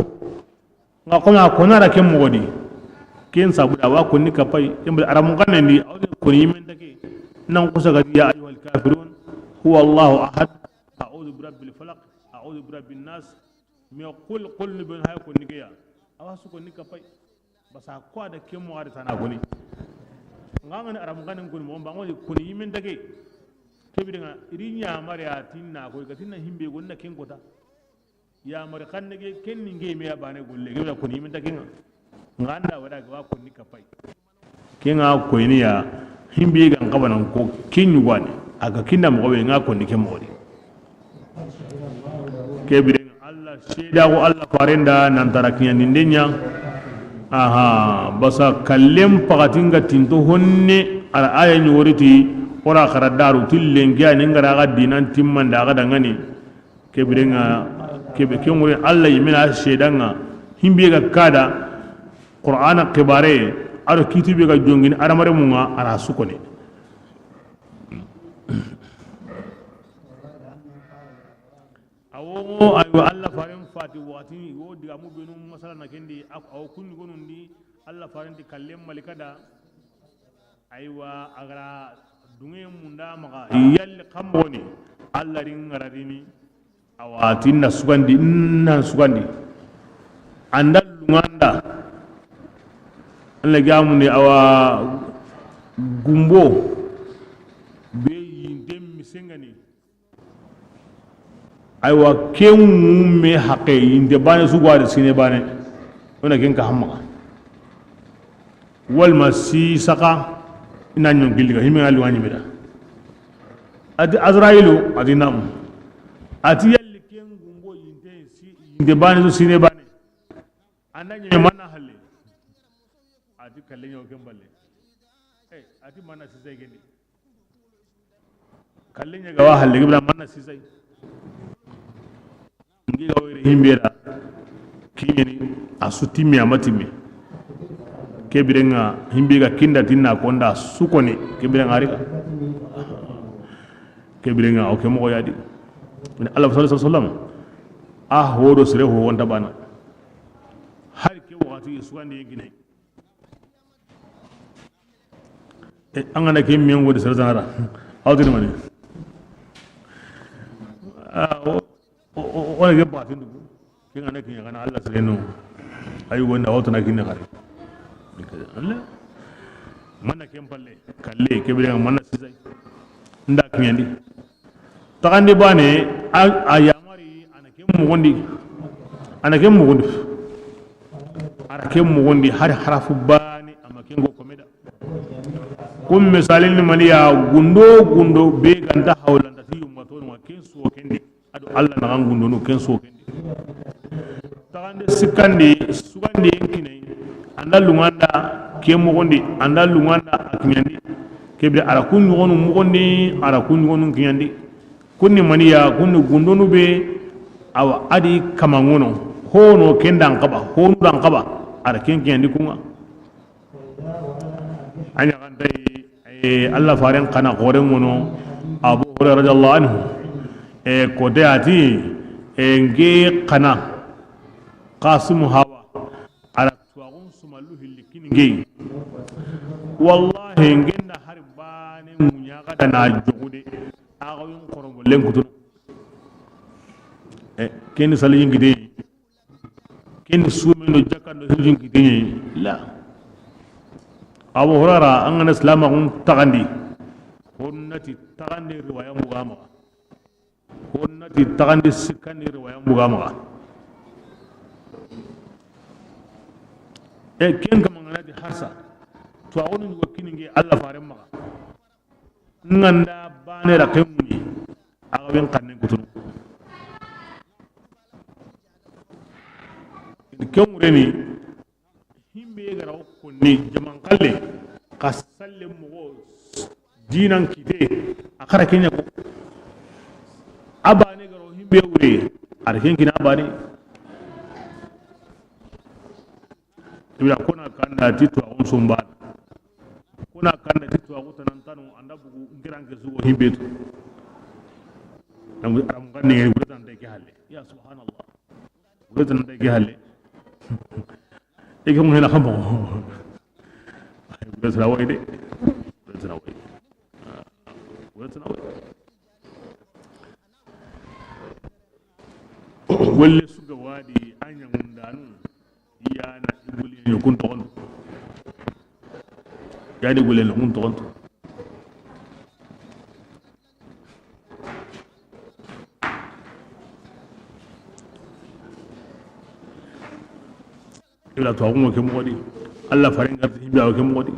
nga ko na ko nara kem mugoni ken sabuda wa ko ni kapai yamba aramu kanen di awde ko ni men take nan kusa ga ya ayyuhal kafirun هو الله أحد أعوذ برب الفلق أعوذ برب الناس ما قل قل بن هاي كون نيا أواسو كون نيكا باي بس أكوا ده كم وارد أنا كوني غانا أرام غانا كوني مو بانو كوني يمين دكي Kebirenga iri ñamare a tinna koy ga tinna himbe gonna ken kota yamare xannege ken ninge me ya bane golle kebira koni yiminta kenga nganda wada ga konni kapai kenga koyni ya himbe ga ngabanan ko ken yugwane aga kinna mo be nga konni ke mo di kebirenga Allah sheda ko Allah farenda nan tarakinya nindenya aha basa kallem pagatinga tinto honne ala aya ni woriti ora khara daru tillengiya ni ngara ga dinan timmanda ga dangani kebirenga kebe kengure Allah yimina shedanga himbe ga kada qur'ana qibare aro kitibe ga jongini aramare munga ara sukone awo ayo Allah farin fati wati wo diga mu benu masala na kendi aw kunni gonundi Allah farin di kallem malikada aywa agara dunge munda maga yalli kamboni Allah rin ngararini awati na sugandi na sugandi anda lunganda Allah gamuni awa gumbo be yinde misengani aywa ken me haqe yinde bane sugwade sine bane ona ken ka hamma wal masi saka ina nyon gilliga himi alu wani meda ati azrailu ati nam ati yalli ken gumbo yinde si yinde bane su sine bane anda mana halle ati kalle nyo ken balle eh ati mana sisai geni kalle nya gawa halle gibra mana sisai ngi gawa himbera kinyeni asutimi amatimi kebirenga himbe ga kinda tinna konda sukoni kebirenga arika kebirenga oke mo yadi min Allah sallallahu alaihi wasallam ah hodo sere ho wonta bana har ke wakati sugandi gine e angana ke mi ngodi sere zanara awdini mani ah o wala ke batin du ke ngana ke ngana Allah sere no ayu wonda awtana kinne khare Allah mana kem palle kalle kebirenga mana sisai nda kinyandi takandi bane ayamari ana kem mugondi ana kem mugondi ara kem mugondi har harafu bane ama kengo komeda kum misalin maliya gundo gundo be ganta hawlanda ti yummato no ken so kendi ado Allah na gundo no ken so kendi takandi sikandi sugandi enkine anda lunganda ke mogondi anda lunganda akinyandi kebri ara kun ngonu mogondi ara kun ngonu kinyandi kunni maniya kunni gundonu be awa adi kamangono hono kendan qaba honu dan qaba ara ken kinyandi kunga anya gandai Allah faren kana gore ngono Abu Hurairah radhiyallahu anhu e ko de ati nge kana Qasim hawa ala tuwagun sumallu hillikin nge wallahi ngenda har bane munya ga na jogude agawin korombolen kutu e ken sali yingide ken sumeno jakando yingide la Abu Hurairah an islam gun tagandi honnati tagandi riwaya mugama honnati tagandi sikandi riwaya mugama e ken kam ngana di harsa to awonu ko kininge Allah fare ma nganda bane ra kemuni agawen kannen kutunu kemureni himbe gara konni jaman kalle ka salle mo dinan kite akara kenya ko abane garo himbe wure ar kenkina abane ibra kona kanda titu awon sumba kona kanda titu awuta nantanu anda bugu ngiranke zugo himbe to am aram ganni ngari guratan de ke halle ya subhanallah guratan de ke halle e ko ngena xamo ay guratan way de guratan way guratan way wolle suga wadi anya ngundanu yana igule ne kun to yani igule ne kun to Ila to ko ke mo di Allah farin garti himbe aw ke mo di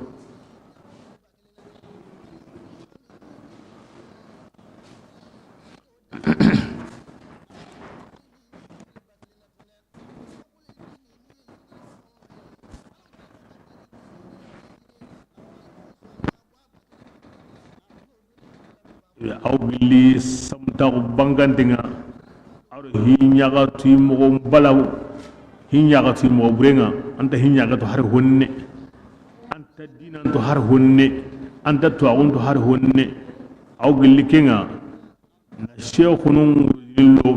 aw billi samtaxu bangantenga aɗo hiñaxatuy moxo balaw hiñaxatuy moxo burenga anta hiñaxatu har honne anta dinanto har honne anta tuwaxunto har honne aw gilli kenga na cheikhunun lo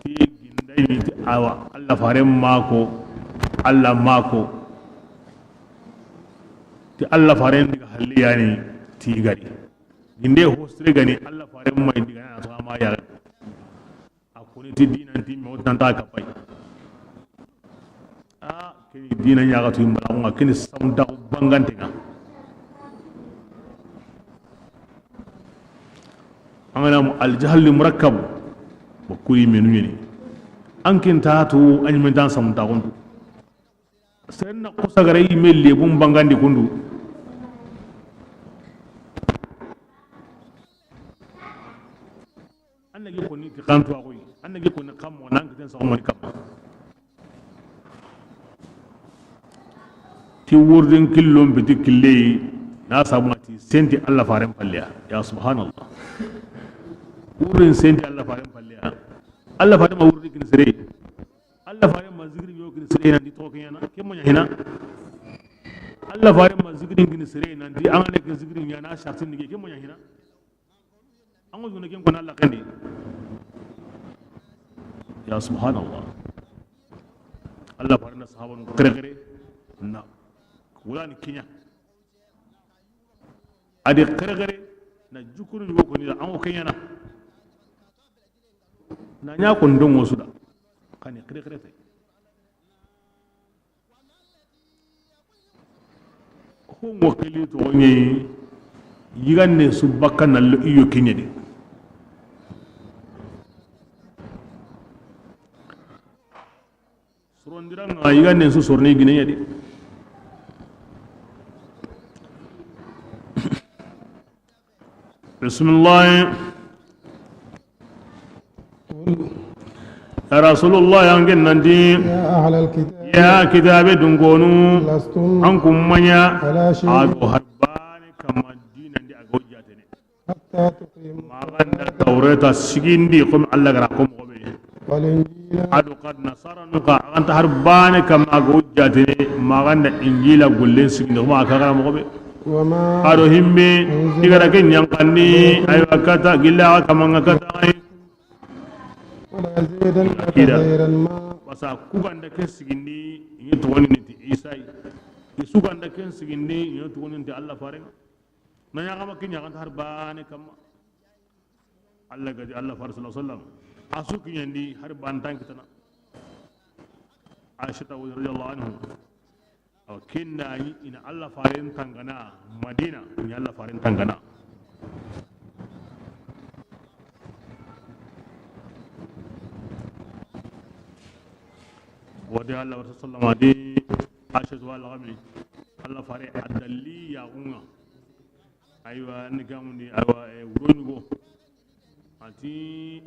ti gindayni ti awa Allah faren mako Allah mako ti Allah faren diga halliyani ti gari ginde hostre gani Allah fare mai diga na to ma ya akoni ti dinan ti mo tanta ka pay a kini dinan ya ga tu mbala nga kini samta bangante nga angana al jahl murakkab wa kuri menu ni ankin ta to an men tan samta kundu senna kusagare me lebum bangandi kundu annagi ko ni ti kantu akoy annagi ko ni kammo nan kiten sa mo kam ti wurdin killon biti kille na sabati senti Allah faran falliya ya subhanallah wurdin senti Allah faran falliya Allah faran ma wurdin kin sire Allah faran ma zikrin yo kin sire nan di to kin yana kin mo hina Allah faran ma zikrin kin sire nan di an ne kin zikrin yana shartin dige kin mo hina an go kin ko Allah kandi ya subhanallah Allah faran sahaban kare kare na wala ni kinya adi kare kare na jukuru ni ko ni an ko kenya na nya ko ndon wosuda kani kare kare tay ko mo keli to ngi yiganne subakka na iyo kinya de sorondiranga yiganne su sorni ginenya de بسم الله يا رسول الله يانجن نندي يا أهل الكتاب يا كتاب دنقونو لستم أنكم منيا على شيء أغو هربان كما دين عندي أغو جاتني حتى تقيموا ما غنى التوراة السجين دي قم الله غراكم غبي والإنجيل أدو قد نصر نقا أنت هربان كما أغو جاتني ما غنى إنجيل قلين سجين دي قم أكاغرام غبي وما ado himbe digara ken yankani aywa kata gilla kamanga kata ولا زيدا كثيرا ما wasa kuganda ken sigindi ni togoni ni ti isai isuganda ken sigindi ni togoni ti Allah farenga na ya kama kin yakan har bane kama Allah gadi Allah far sallallahu alaihi wasallam asu kin yandi har ban tan kitana Aisha radhiyallahu anhu aw kinna ina Allah faren tangana Madina ina Allah faren tangana wadi Allah sallallahu alaihi Aisha wa al-ghami Allah fare adalli ya gunga aywa nikamundi aywa wuronugo ati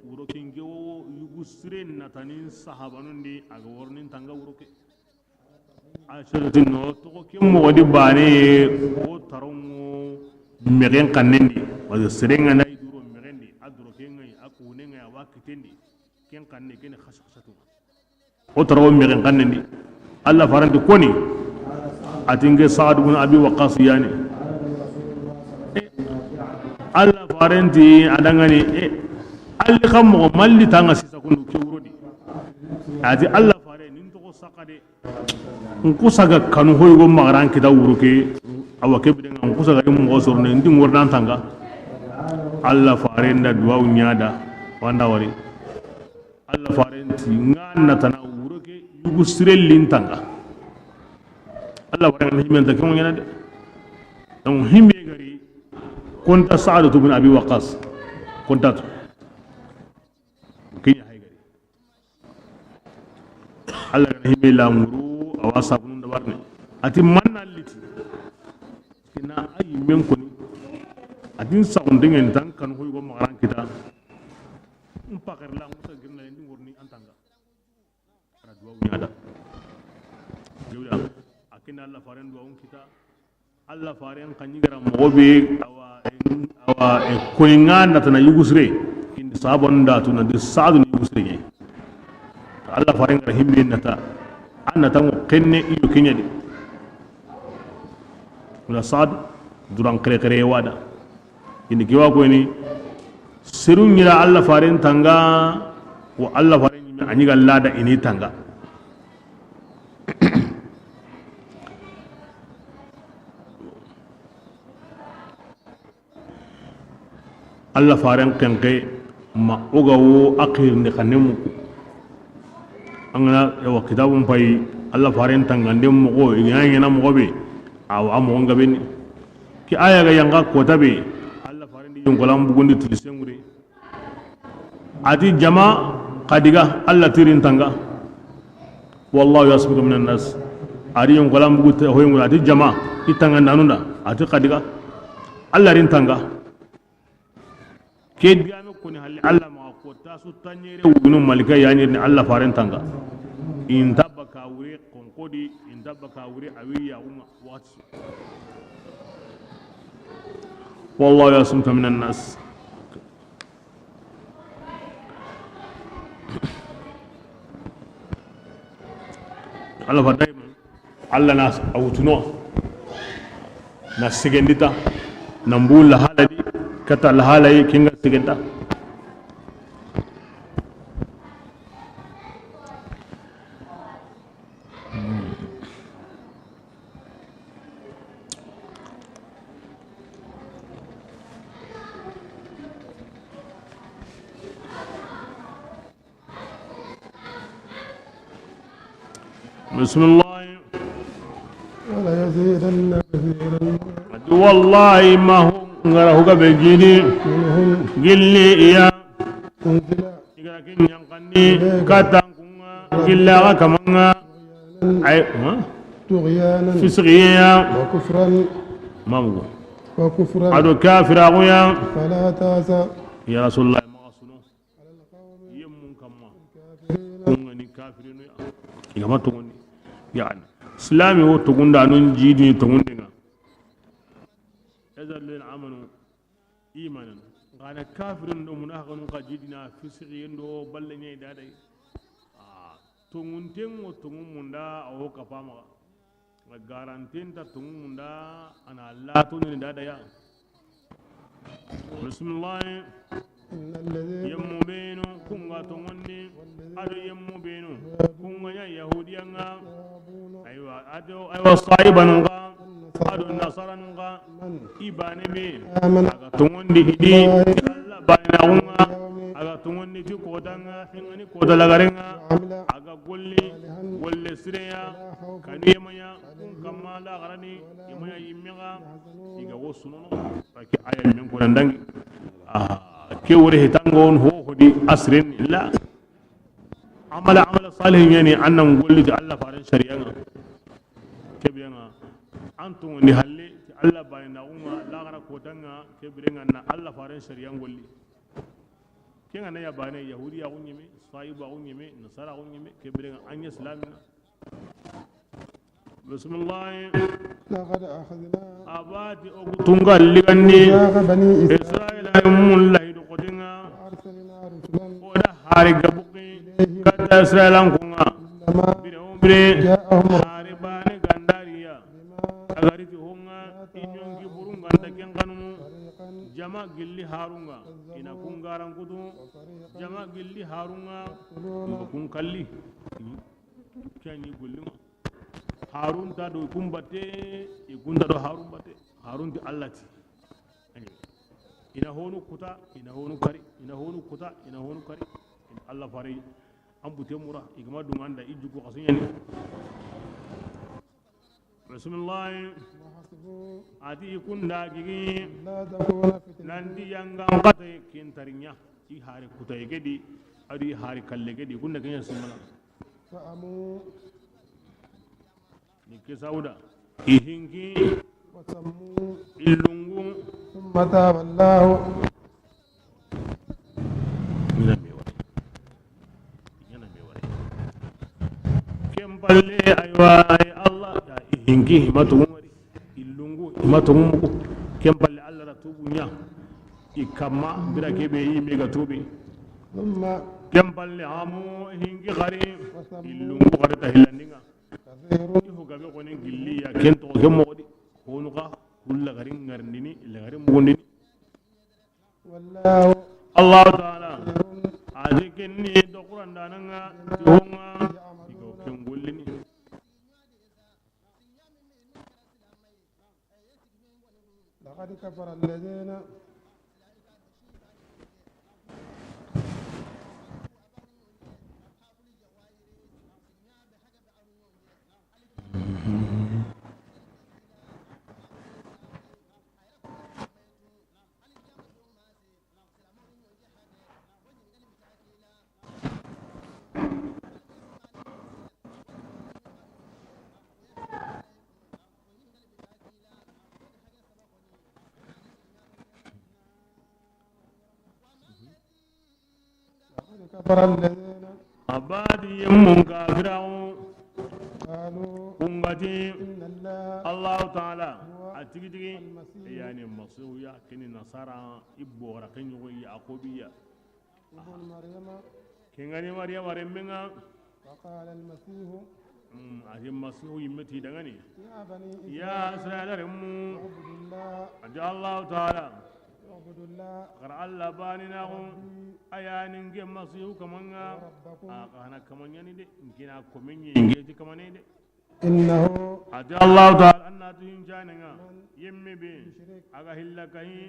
wuro kinge wo yugusire natanin sahabanundi aga wornin tanga wuroke Aisha no to ko kimmo wadi bane o tarongo megen kanendi wadi serenga nay duro megendi aduro kengai akunenga wakitendi ken kanne ken khashkhashatu o tarongo megen kanendi Allah faranti koni atinge Sa'd ibn Abi Waqqas yani Allah faranti adangani alli khammo malli tanga sisa kundu ke wurodi ati Allah fare nin to sakade nkusaga kanu hoygo magaran kita wuruke awa kebide nkusaga mo sorne ndi ngordan tanga Allah farenda duwaw nyaada wanda wari Allah farenti nganna tana wuruke yugu sirellin tanga Allah farenda himmen ta kon nyana de donc himbe gari konta Sa'd ibn Abi Waqqas konta to kinya hay gari Allah himbe lamuru awa sabunu dabarne ati manna liti kina ayi men koni atin sagundengen tan kan hoy go magaran kita mpaker la musa girna ndi ngorni antanga ara duwa nyaada jawda akina Allah faren duwa on kita Allah faren kanyigara mogobe awa awa koyinga natana yugusre indi sabon da tuna de saadu yugusre ngi Allah faren gara himmi nata anna tan qenne iyo kinyadi wala saad duran kere kere wada indi kiwa ko ni serun nyira Allah faren tanga wa Allah faren nyimi anyiga lada ini tanga Allah faren kenke ma oga wo akhir ni khanemu angana wa kitabun pay Allah faren tanga ndem mo ko ina ngena mo be aw amo ngabe ni ki aya ga yanga kota be yonkolam bugundi tilisengure ati jama qadiga alla tirin tanga wallahu yasbiqu minan nas ari yonkolam bugu hoyngura ati jama itanga nanunda ati qadiga alla rin tanga ke diame koni halli alla ma ko tasu tanyere wugunu malika yanir ni alla faren tanga in tabaka wure konkodi in tabaka wure awiya umma wat والله يعصمك من الناس الله فدايما الله ناس اوتنو ناس سيغنديتا نمبول لحالة دي كتا لحالة كينغا سيغندا بسم الله ولا يزيدن كثيرا والله ما هو غره بجيني قل لي يا أنزل ينقني كتانكما إلا كما طغيانا فسقيا وكفرا ما هو وكفرا عدو كافر أغويا فلا تأسى يا رسول الله ما أصنو يمون كما كونني كافرين يا ما تقولني يعني اسلامي هو تقول أنون جيدي تقول لنا إذا الذين آمنوا إيمانا قال كافر ومنافق قجدنا في سعين دو بلني دادي تونتين وتونموندا أو كفاما غارانتين تونموندا أنا لا تونني دادي بسم الله يمو بينو كونغا تونني أدو يمو بينو كونغا يا يهوديانا أيوة أدو أيوة صايبانغا أدو نصرانغا إبانمي أغا تونني إدي الله باناغا أغا تونني تي كودانا هنغني كودالاغارينغا أغا غولي غولي سريا كانو يمايا كون كما لا غراني يمايا يميغا إيغا وسنونو فكي آية من كوراندانغي كي وره تانغون هو هدي أسرين لا عمل عمل صالح يعني أن نقول لك الله فارن شريعة كبيرنا أنتم نهلي الله بيننا وما لا غير كوتنا كبيرنا أن الله فارن شريعة نقول لي كين أنا يا بني يهودي أغنيمي صايب أغنيمي نصارى أغنيمي كبيرنا أن إسلامنا بسم الله لقد أخذنا أبادي أغتونغا لغني بني إسرائيل من الله يدقنا أرسلنا رسلا ولا هاري قبقي كتا إسرائيل أنكونا بري هارباني غنداريا أغاريتي هونغا إنيونكي برونغا تكين قانونو جما قلي هارونغا إنا كونغاران كتو جما قلي هارونغا كون كالي كان يقول لهم هارون تادو يكون باتي يكون تادو هارون باتي هارون دي الله تي إنا هونو كتا إنا هونو كاري إنا هونو كتا إنا هونو كاري الله فاري أم بوتي مورا إكما دومان دا إجوكو قصيني بسم الله أتي يكون داكي نانتي يانغان قطي كنترينيا إي هاري كتا يكدي أدي هاري كالي كدي يكون داكي سمنا فأمو Ni kisauda ihinki وسموا ilungu ثم تاب الله mina meware yana meware kempalle aywa ay Allah ya ihinki himatu mari ilungu himatu muku kempalle Allah ra tubu nya ikama bira kebe yimi ga tubi ثم kempalle amu hinki gari ilungu gari tahilandinga كثير ihu gabe koni gilliya ken to ke mogodi honuka kulla gari ngarndini illa gari mugundini والله Allah ta'ala aje kenni do Qur'an dananga honga igo ken gollini لقد كفر الذين لقد كفر الذين abadi yemmun kafirawo قالوا kungati إن الله Allah ta'ala a tigi tigi المسيح yani masihu ya kini nasara ibora kenyogo yaqubiya ابن مريم kengani maryam remmenga وقال المسيح ati masihu yimmeti dangani يا بني ya israila remmu اعبدوا الله ati Allah ta'ala اعبدوا الله gar Allah baninago ayanin ge masihu kamanga ربكم a kana kamanyani de ngina komenye ngeji kamane de إنه ati Allah ta'ala annatu hinjanenga yemme be يشرك aga hilla kahi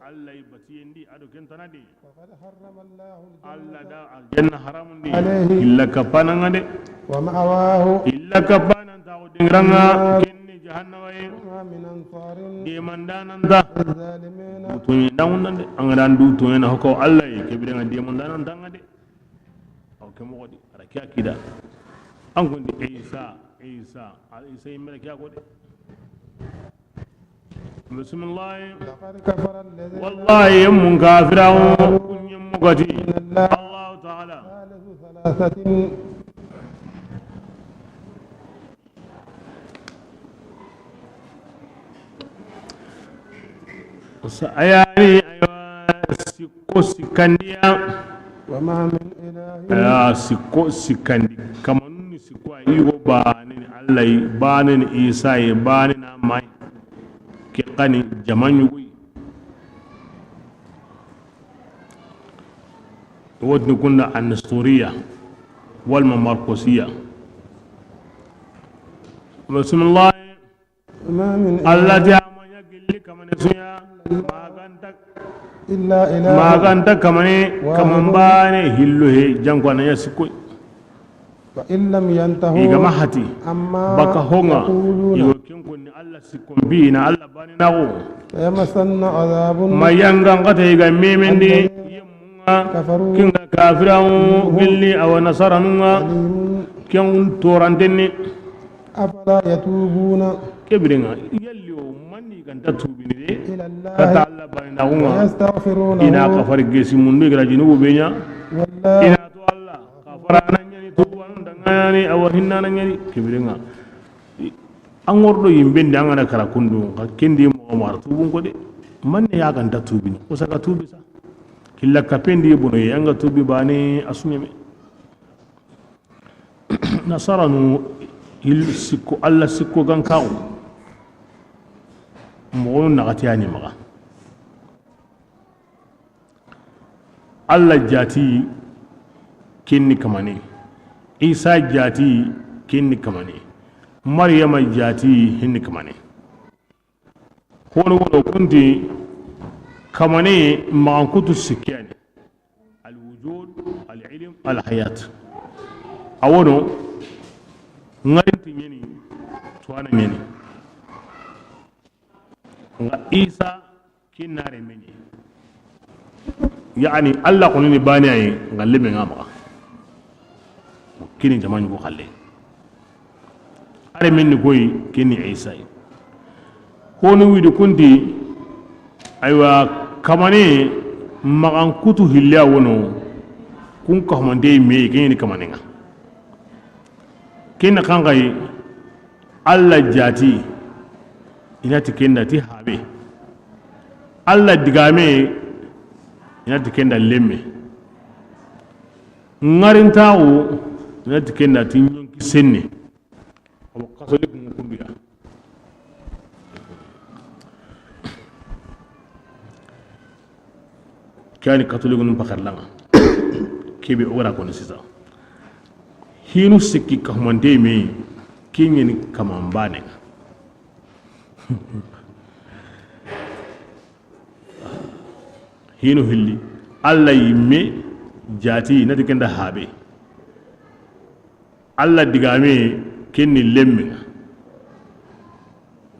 Allah ibatiyendi ado kentana de فقد حرم الله Allah الجنة da aljanna haramun de عليه illa kapananga de ومأواه illa kapanan ta dingranga kenni jahannama ye وما من أنصار de mandananta للظالمين toñe dawunande angada ndu toñena hoko Allah ye kebirenga de mandanantanga de aw ke mogo di ara ke akida an kondi Isa Isa Isa yimmere ke ako de bismillah لقد كفر الذين wallahi mun kafirawo kun mugati إن الله Allah ta'ala ثالث ثلاثة ayani aywa sikko sikandiya وما من إله aya sikko sikandi kamanuni sikko ayi go baane ni Allah yi baane ni Isa yi baane na mai ke kani jaman yugo wotni kunna an-nasturiya wal marqusiyya bismillah وما من Allah إله ta amanya gilli kamane suya maganta إلا إله maganta kamane kamambane hillo he janko ananya sikko وإن لم ينتهوا igama hati عما baka honga يقولون igo kenkonni Allah sikko bi na Allah bani nago ليمسن عذاب mayanga ngata iga memendi yemmunga كفروا kinga kafirawo gilli awa nasaranunga أليم ken torantenni أفلا يتوبون kebirenga yalli o manni ganta tubini de إلى الله kata Allah bani nagunga ina ويستغفرونه kafar gesi mundu igara jinubu benya والله ina to Allah kafara nan nyani tubanun dangani awa hinna nan nyani kebirenga an wordo yimbe ndi an gana kara kundu ka kendi mo mar tubun ko de manne ya ganta tubini ko saka tubi sa killa kapendi bono yanga tubi bane asunyeme nasaranu il sikko Allah sikko gankawo mo nagati ani maga Allah jati kinni kamane Isa jati kinni kamane Maryama jati hinni kamane hono wono kunti kamane mankutu sikkani alwujud alilm alhayat awono ngarinti nyeni tuana nyeni nga Isa kinnare menye yani Allah konini bani ay ngalle me ngama kini jamani ko khalle Are men ni koy kenni Isa honu widi kunti aywa kamane magan kutu hilla wono kun ka hamande me kenni kamanenga kenna kangai alla jati inati kenda ti habe alla digame inati kenda lemme ngarintawo inati kenda ti nyonki senne aw kasoli kun kunduya kani katoliko num pakarlanga kebe ora kono sisa hinu sikki ka hamande me kingeni kamambane hinu hilli alla yimme jati nati kenda habe alla digame kenni lemminga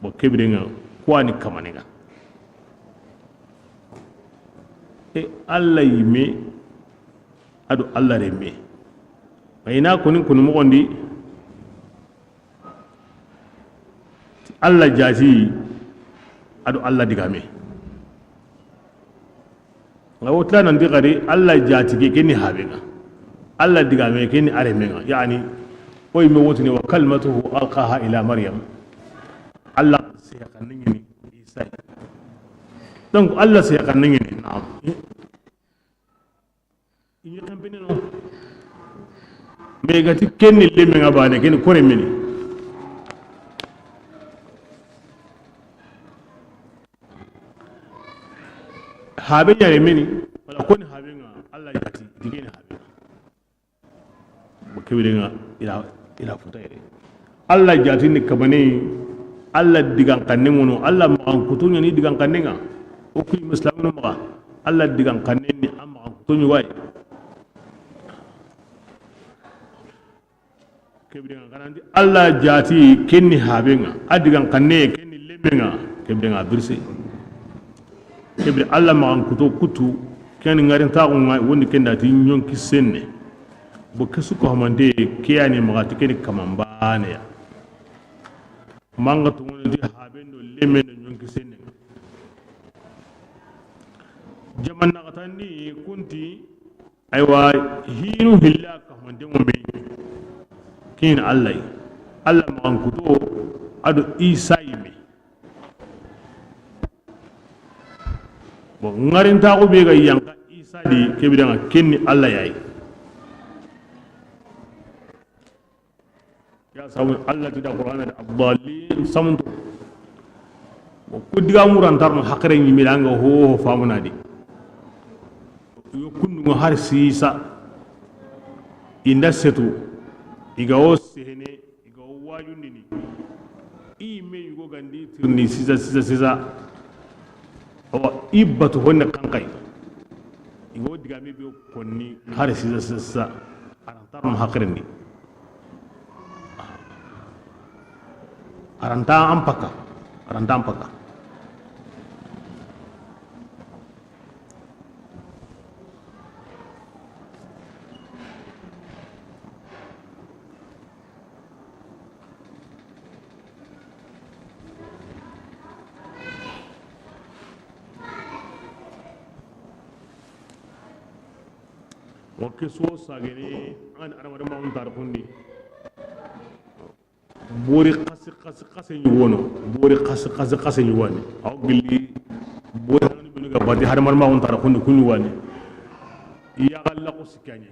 bo kebirenga kwani kamanenga e alla yimme adu alla remme mayina konin kunu mogondi alla jati adu alla digame nga wotla nan digari alla jati ke kenni habenga alla digame kenni aremenga yani oy me wotini wa kalmatuhu alqaha ila maryam alla seyakanningini isa donc alla seyakanningini naam inyi kampene no me gati kenni lemenga bane kenni kore meni habe yare meni wala koni habe nga alla jati digene habe bo kebire nga ila ila futa yere alla jati ni kabane alla digan kanne ngono alla magan kutunya ni digan kanne nga o kuy muslimu no maga alla digan kanne ni am magan kutunya way kebire nga kanandi alla jati kenni habe nga adigan kanne kenni lemme nga kebire nga birse kebire alla magan kuto kutu ken ngarin ta ngai woni kenda ti nyonki senne bo kesu ko hamande kiyani maga ti ken kamambane ya manga to woni di habendo lemme no nyonki senne jaman na gatandi kunti aywa hinu hilla ka hamande mo me kin alla alla magan kuto adu isa yime bo ngarinta ko be ga yanka isa di kebidanga kenni alla yayi ya sawu alla ti da qur'ana da abdallin samuntu bo kudiga murantar no hakare nyimilanga ho ho famuna di yo kunnu ngo har sisa inda setu iga o sehene iga o wajundini i me yugo gandi tirni sisa sisa sisa awa ibatu honne kankai igo digame be konni har sisa sisa arantar no hakrindi aranta ampaka aranta ampaka wakiso sagene an adamadu ma tarkundi bori qasi qasi qasi yuwono bori qasi qasi qasi yuwani aw gilli bori hanani benu ga bati hadamadu ma tarkundi kun yuwani ya galla ko sikanye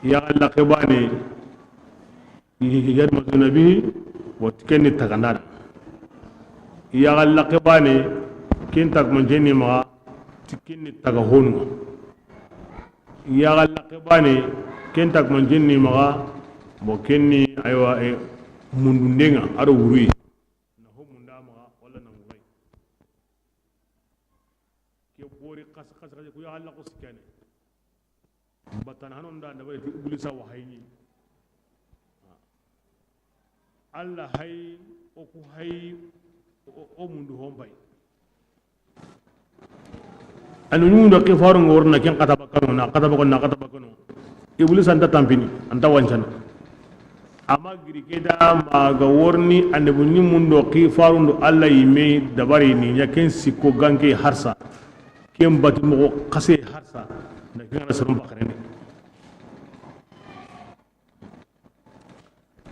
ya galla qibani yadmatu nabi wa tikenni tagandana ya galla qibani kin tak man jeni ma tikinni taga honu ya galla qibani ken tak man jeni ma bo kenni aywa e mundundenga aro wurui na ho munda ma wala na ngai ke bori qas qas qas ku ya alla ko sikane batan hanon da da ti iblisa wahayni alla hay o ku hay o mundu hombay anu nyundo ke faru ngorna ken qataba kanu na qataba kon na qataba kanu Iblis anta tampini anta wancana ama girikeda maga worni andebu ñimmundo xifarundo alla yime dabari ni ña ken sikko ganke harsa ken bati moxo xase harsa nda ke ngana soron baxarene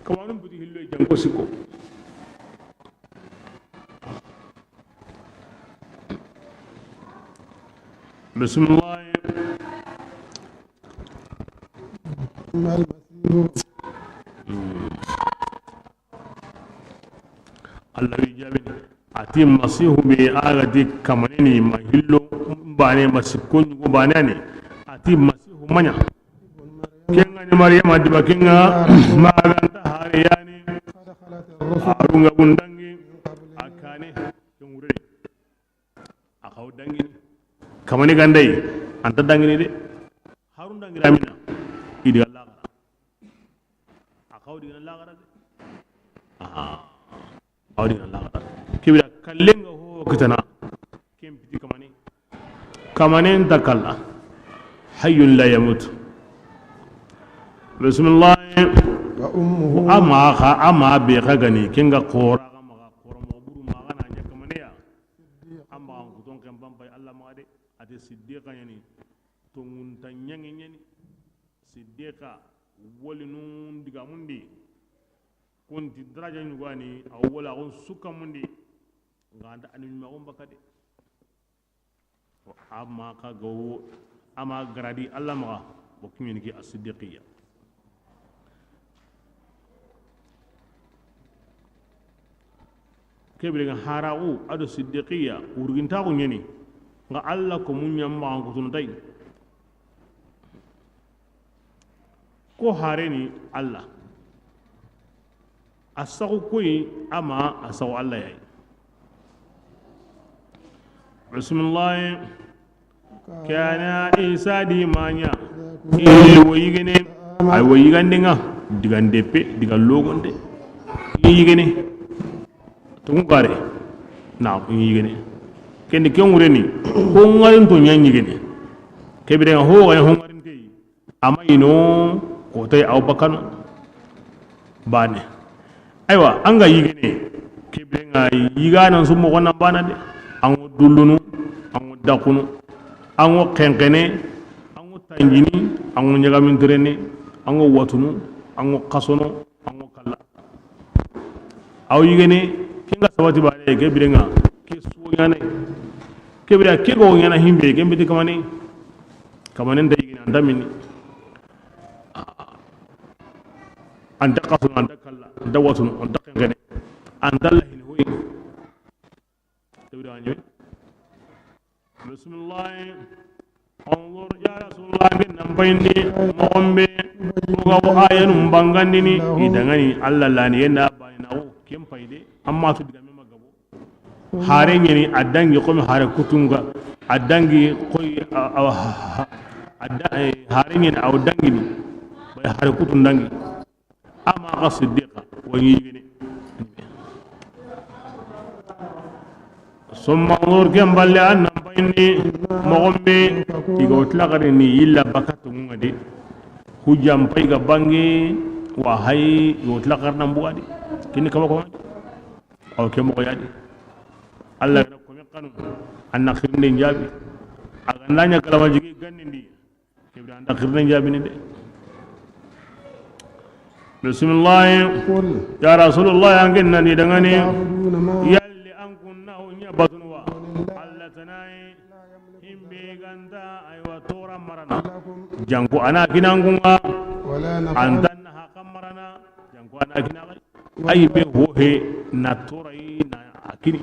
kamanum buti hillo janko sikko bismillah Allah jabini ati masihu be agati kamanini mahillo bane masikko nyugo bane ne ati masihu manya kenga ni maryama diba kenga maganta hare yani arunga bundangi akane kengure akaw dangini kamani gandai anta dangini de harun dangira mina idi Allah akaw diga Allah gara de aha aw diga Allah gara kibira kallenga ho kitana kempiti kamani kamanen takalla hayyun la yamut bismillah wa ummuhu ama kha ama be khagani kinga qora ma qora mo buru ma gana nya kamane ya amma ko ton kan bambay Allah ma de ate siddiqa yani to ngun tanyangi nyani siddiqa wali nun diga mundi kunti daraja nyugani awwala on suka mundi nganda ani ma on bakade amma ka go ama gradi Allah ma bo kimini ki as-siddiqiyya kebire ga hara'u ado siddiqiyya wurginta ko nyeni nga Allah ko munyam ma ko tun tay ko hareni Allah asagu koy ama asagu Allah yayi bismillah kana isa di manya woyigene ay woyigande nga digande pe diga logonde yigene tungu kare na yigene kendi kengureni ko ngarin to nyanyi gene kebire ho ga ho ngarin te ama ino ko tay aw bakano bane aywa anga yigene kebire nga yigana su mo gona bana de ango dullunu ango dakunu ango kenkene ango tangini ango nyagamintirene ango watunu ango kasono ango kala aw yigene kinga sabati bare ke birenga ke sunyane ke bira ke go nyana himbe ke mbiti kamane kamane nda yigene andamini anda kasono anda kala anda watunu anda kenkene anda lahini hoyi bismillah انظر يا رسول الله من نمبيني مغمبي مغو آيان مبانغانيني إدغاني الله لاني ينا بايناو كم فايدة أما تدغامي مغبو هاريني أدانجي قوم هاري كتونغا أدانجي قوي هاريني أو دانجيني باي هاري كتون دانجي أما غصديقة ويجيني ثم انظر كم بل أن بيني مغمبي يقول لغرني إلا بكت مغدي هجام بيغا بانجي وهاي يقول لغرنا بوادي كني كما كما أو كم قيادي الله يرحمكم قانون أن خيرنا جابي أغنى كلام جي غنندي كيف أن خيرنا جابي ندي بسم الله يا رسول الله أنكنا ندغني يلي أنكنا بطنوا الله تناي himbe ganda aywa tora marana janko ana kinangunga antan ha marana janko ana kinanga ay be hohe na torai na akini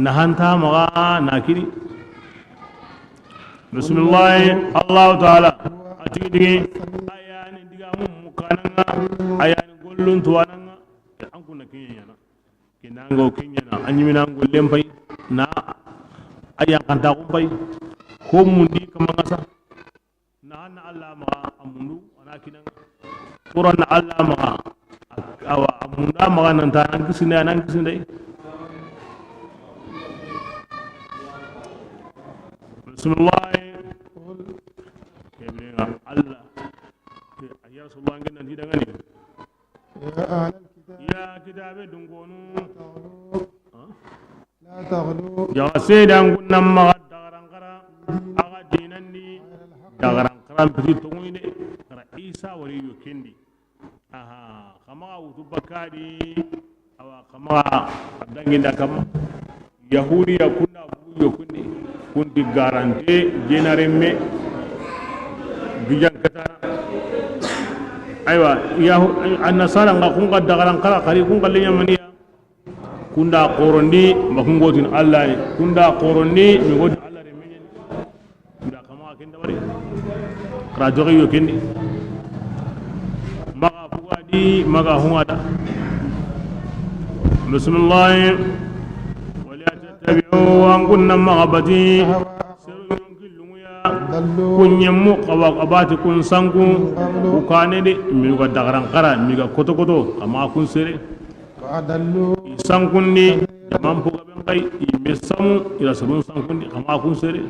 na hanta maga na akini bismillah allah taala atigi ayani diga mum mukananga ayani gollun tuwananga ankuna kinyana kinango kinyana anyimina gollem pay na aya kanta ko pay ko mundi kamanga sa na na Allah ma amundu ana kinanga turan Allah ma awa amunda ma nan ta nan kisine nan kisine bismillah kebira Allah nanti dangani يا أهل الكتاب ya kitabe dungonu لا تغلوا ya sedan kunna ma dagarankara aga dinandi dagarankara piti tongoyne kara Isa wari yo kendi aha kama wutu bakadi awa kama danginda kama yahudi ya kunna bu yo kundi kunti garante jenaremme gijan katara aywa yahu annasara nga kunga dagarankara khari kunga lenyamaniya kunda korondi makungotin Allah ni kunda korondi mi gotin Allah re menyen kunda kama kenda bari rajogi yo kendi maga fugadi maga hungada bismillah wala tattabi'u an kunna magabati sirrun killuya kunyemu qawaqabati kun sangu ukane de mi ga dagaran kara mi ga koto koto kama kun sere sankundi jaman puga ben kay imme samu ila sabun sankundi kama kun sere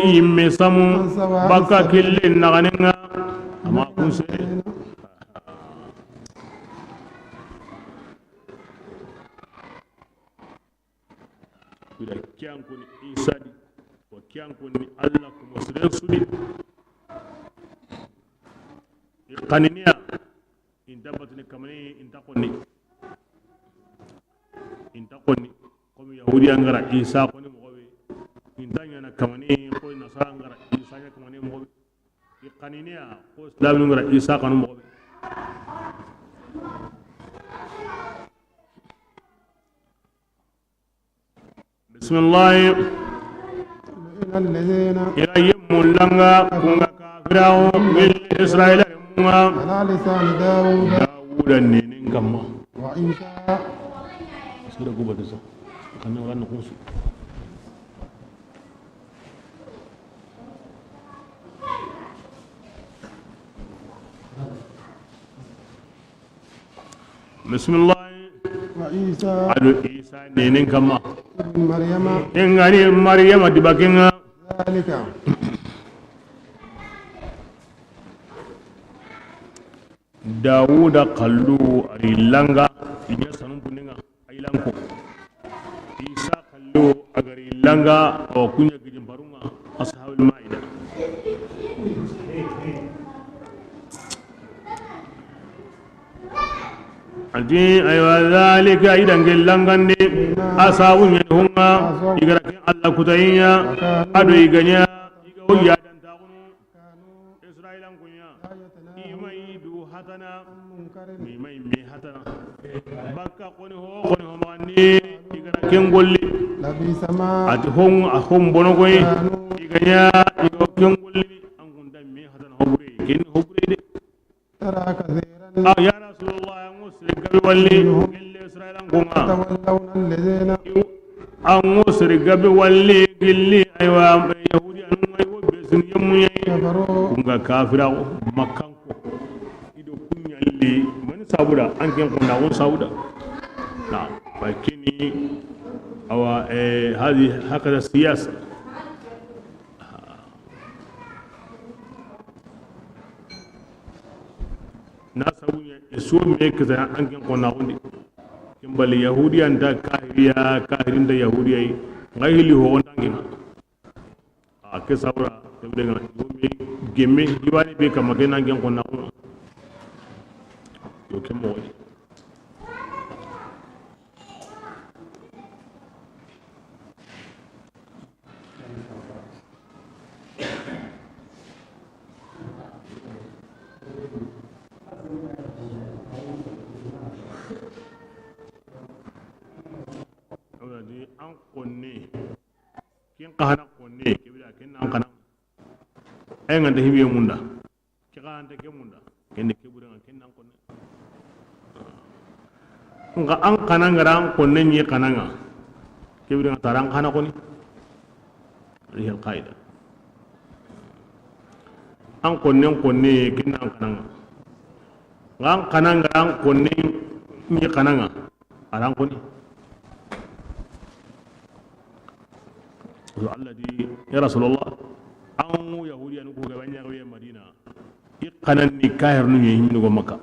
imme samu bakka kille naganenga kama kun sere ila kiyankuni Isa di wa kiyankuni Allah kuma siren sudi iqaniniya in tabbatni kamani in taqonni inta koni comme yahudi angara Isa koni mogobe inta nyana kamani ko nasara angara Isa nya kamani mogobe iqaninia ko islam ngara Isa kanu mogobe bismillah alladhina ila yemulanga kunga kafirao min israila munga ala lisan daud dauda nenen kamma wa Isa sura guba da sa kan ran na kunsu bismillah wa Isa adu Isa nenen kama maryama ingani maryama dibakenga zalika dauda qallu arilanga inya sanum puninga ailanko Isa kallo agari langa o kunya gijin barunga ashabul maida anti aywa zalika idan gelangande asabun yanhunga igara Allah kutainya ado iganya igawo ya dan tagunu israilan kunya imai du hatana mimai mi hatana bakka koni ho mani igara kengolli labisama ati hon ahon bonogoy iganya igo kengolli an gunda mi hatana hobure ken hobure de tara kathiran ah ya rasulullah an musri gabi walli gille israilan kunga tawallawna alladhina an musri gabi walli gilli aywa yahudi an way wobbe sun yemmu kunga kafira makkanko ido kunyalli man sabuda an ken kunda on sabuda نعم لكني أو هذه هكذا السياسة ناس يسوع ميك زي أنكن قلنا عندي كم بل يهودي أنت كاهريا كاهرين ده يهودي غير اللي هو أنتين أكسابرا تبدأ يومي جمي يواني بيك مكان أنكن قلنا يوكي موي an konne kin qahana konne kibira kin an kana ay nganta hibiye munda ki qahanta ke munda kende kibura kin an konne nga an kana ngara an konne ni kana nga kibira taran kana koni هذه القاعدة an konne konne kin an kana nga an kana ngara an konne ni kana nga aran koni الذي يا رسول الله أن يهودي أنكو غبانيا غبي مدينة I kanani kahirnu ye hinnugo Makka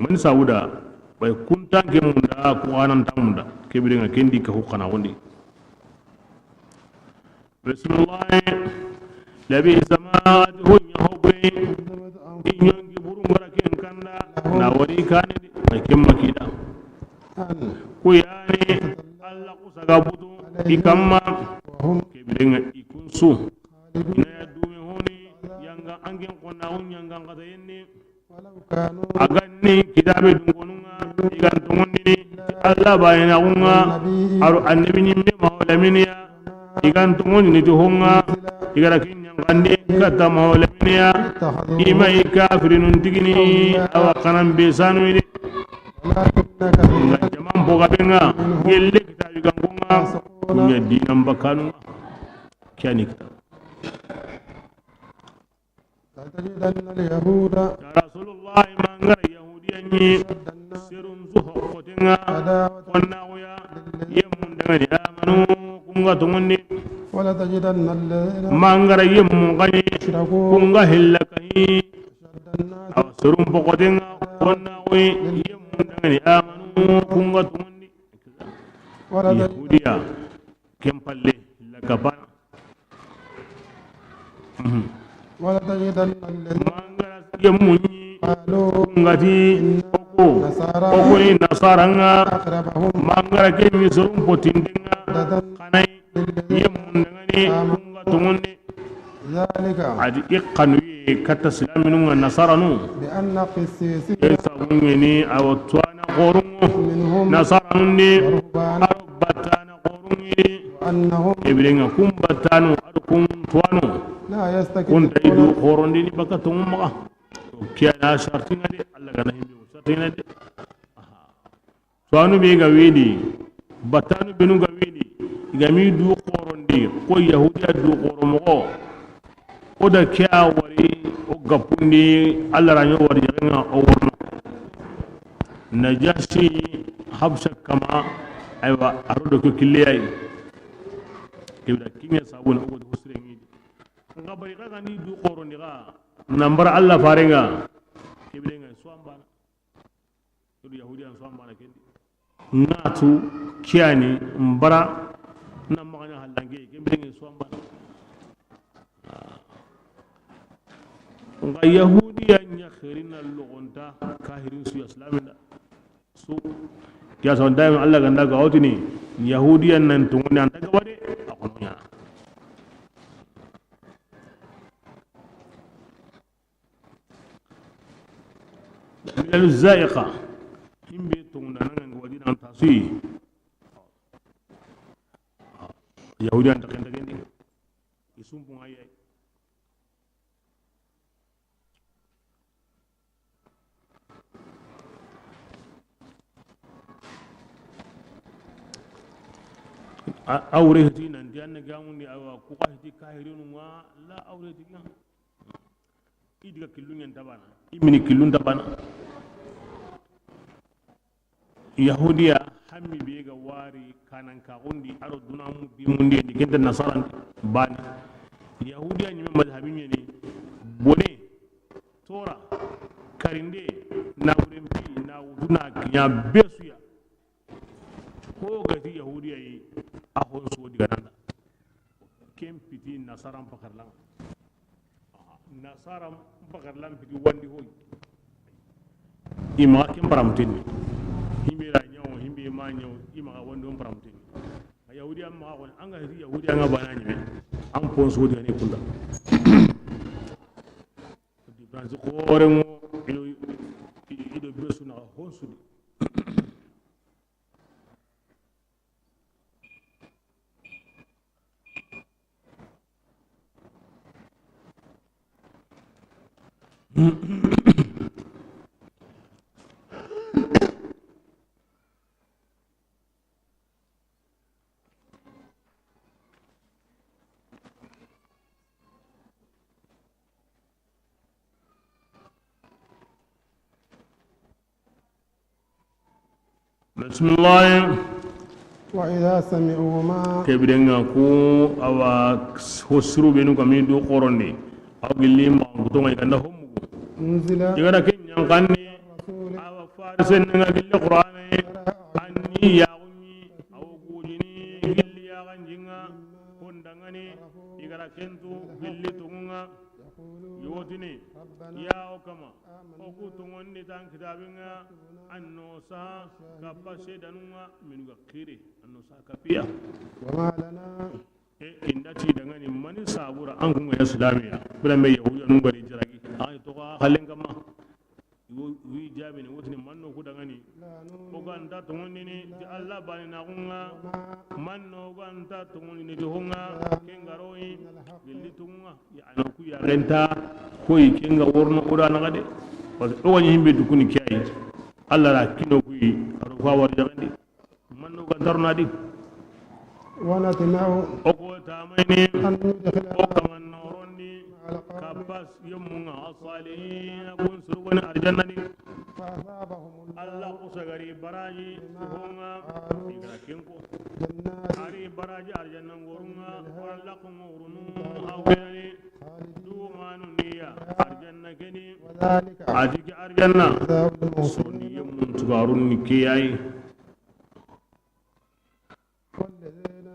man sauda bay kuntanke munda ku anan tamunda kebirenga kendi ka hukana wondi. Bismillah labi samaat hunya hobre inyongi burungara ken kanda na wari kane may kemma kida ku yani alla kusaga budu ikamma kebirenga ikunsu ina dume honi yanga angen kona on yanga ngata yenne aganni kitabe dungonunga igan tongondini alla bayina unga aru annabi nyimme mawlaminiya igan tongondini to honga igara kinyangande kata mawlaminiya imai kafirinun tigini awa kanan besanu ide jaman boga benga gelle kitabe gangonga kunya dinan bakanu kyani kitab. لتجدن اليهود رسول الله من غير يهودي سرون زهقتنا وناويا يمون دغني آمنوا كونغا توني ولتجدن الذين من غير يمون غني كونغا هلكاي أو سرون بقتنا وناوي يمون دغني آمنوا كونغا توني يهوديا كم بالله لكبان ولتجدن الذين قالوا أوكو نصارى مانغرا كيمي سرون بوتيندنا خناي يمون دغني ذلك ادي اقنوي كتسلام من النصارى نو بأن قسيسين يسووني أو توانا قورون نصارى ني أربتانا قورون أنهم إبرينا كم بتانو أركم توانو لا يستكبرون كنت يدو قورون دي بكتم ما كيانا شرطين دي الله كان يبي شرطين دي توانو بيغا ويدي بتانو بنو غويدي غامي دو قورون دي كو يهودي دو قورون مو oda kya wari o gapundi Allah ranyo wari nga o worno najashi habsha kama aywa arodo ko killiyai kibda kinya sabuna o do husre ngi nga bari ga ni du qoro ni ga nambar Allah farenga kibda nga swamba do yahudi an swamba na kendi ngatu kiani mbara na maganya halange kibda nga swamba nga yahudiya nya khirina lugunta kahirin su islamin su ya son dai Allah ganda ga otini yahudiya nan tunguni an daga wade akono nya min al-zaiqa himbe tunguna nan ga wadina an tasi yahudiya an takan takan isumpu ayay awrehti nanti anna gamundi awa kuqahti kahirinu wa la awrehti na idiga killun tabana imini killun tabana yahudiya hammi bega wari kanan ka undi aro dunamu bi mundi ni kenta nasaran bani yahudiya nyime madhhabin ni bone tora karinde na wurempi na wuduna nya besuya ko gati yahudiya yi ahon so diga nanda kem piti nasaram pakarlan nasaram pakarlan piti wandi hoy ima kem paramtini himbe ra nyawo himbe ma nyawo ima ga wandi on paramtini yahudiya ma ko anga yahudiya nga bana nyime an pon so diga ne kunda di branch ko rengo ido ido besu na hon sudi. بسم الله. وإذا سمعوا ما Kebirenga ku awa hosuru benu kami do korondi aw gilli ma kutonga ikanda homugu أنزل igara ke nyankanni الرسول awa farisen nga gilli qur'ane anni yagumi aw gujini gilli yaganjinga kondangani igara kentu gilli tungunga يقولون yotini ربنا ya o kama o ku tungondi tan kitabinga anno sa kappa sedanunga minuga kire anno sa kapiya وما لنا e indati dangani mani sabura an kunga ya islamiya bula me yahuda nun gari jiragi ay to ka halen kama wi jabi ni wotini manno ku dangani لا o نؤمن ganta tungondi ni ti alla bani na kunga ما manno ganta tungondi ni ti hunga kengaroi gilli tungunga ya ano ku ya renta koy kenga worno oda na gade parce que o wani himbe dukuni kiyai alla ra kino kuyi aro fa war jagandi manno gantarna di ونطمع o ko tamaini أن o يدخلنا kaman norondi مع القوم kapas yemmunga asalihin kun surugoni arjanna ni فأصابهم الله alla kusagari baraji honga igara kenko جنات ari baraji arjanna ngorunga alla kungo urunu awgenani خالدين dumanu niya arjanna keni وذلك ajiki arjanna جزاء المحسنين soni yemmun tugarun ni kiyai والذين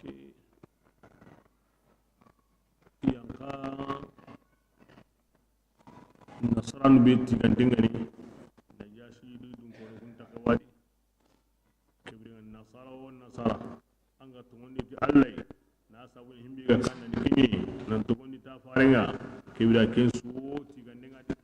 ke yanka nasaranu be tigandengani najasi du dun ko kun takawadi kebiringa nasara o nasara anga tungondi ti allai na sabu himbi ga kanna ni kinyi nan tungondi ta farenga kebira ken su tigandenga di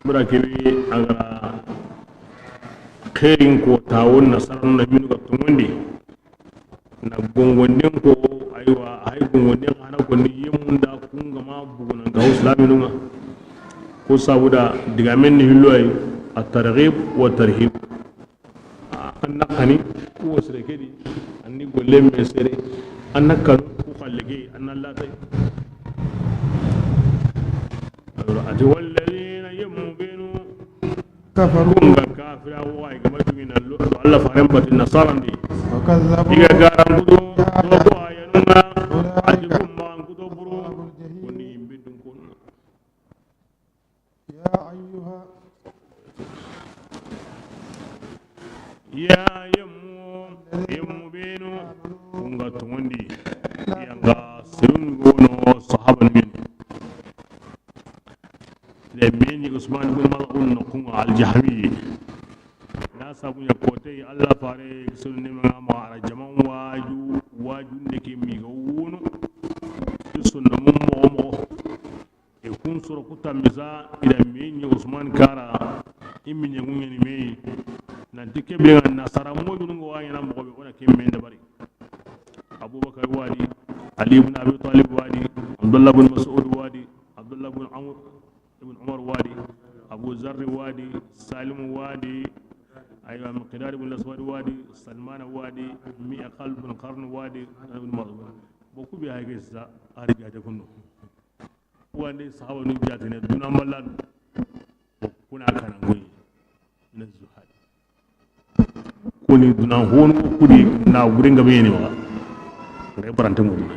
Mura kebe agara khairin ko tawon nasaran na minu ga tungondi na gongondin ko aiwa ai gongondin hana ko ni yemunda kunga ma buguna ga islaminunga ko sabuda diga men ni hillo ay at-targhib wa tarhib anna khani ko sere kedi anni golle me sere anna kanu ko khallege anna latay ati walladhina yamubinu كفروا kunga kafira wa ay gama tungina alla faran batin nasarandi وكذبوا iga garan kudo ko ayanunga ati kumma kudo buru أصحاب الجحيم koni yimbe dun ko يا أيها ya yammu yammu benu kunga tungondi yanga sirun gono sahaban min le meni usman ibn mal'un no kunga al-jahmi na sabu ya kote alla fare sun ne ma ma ara jaman waju waju ne ke mi ga wono sunna mum mo mo e kun soro kutamisa ida meni usman kara immi nyangu ni mei nanti kebe nga nasara modu ngo wanya na mo be ona kemme ndabari Abubakar wadi Ali ibn Abi Talib wadi Abdullah ibn Mas'ud wadi Abdullah ibn Amr ibn Umar wadi Abu Zarr wadi Salim wadi aywa Miqdad ibn Aswad wadi Salman wadi Mi'qal ibn Qarn wadi ibn Maz'un boku bi hay sa ari jaate kunno wande sahaba nu jaate ne duna mallan kuna kana ngoyi na zuhad koni duna honu kudi na wurin gabe ne ba ngai barante mo duna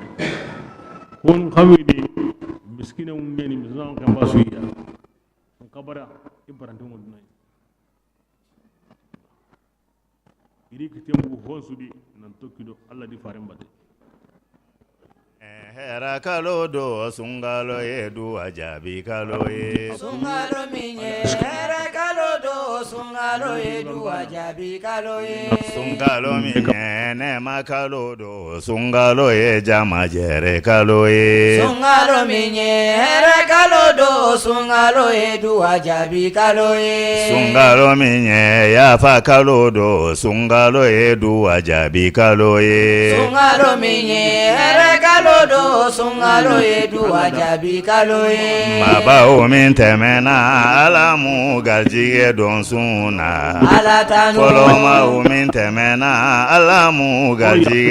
honu kawidi miskina ngeni miskina kan basu iya kabara ibarante mo duna iri kitembu honsu di nan tokkido Allah di farin bate Hera kalo do sungalo ye du ajabi kalo ye Sungalo minye hera kalo do don, sunkalo ye duwa jaabi kalo ye. Sunkalo min ye nɛɛma kalo don, sunkalo ye jamajɛrɛ kalo ye. Sunkalo min ye hɛrɛ kalo don, sunkalo ye duwa jaabi kalo ye. Sunkalo min ye yafa kalo don, sunkalo ye duwa jaabi kalo ye. Sunkalo min ye hɛrɛ kalo don, sunkalo ye duwa jaabi kalo ye. Maabaw min tɛmɛna, Ala m'u garijɛgɛ don sun na. Ala tanu. Fɔlɔmaw min tɛmɛna, Ala m'u garijɛgɛ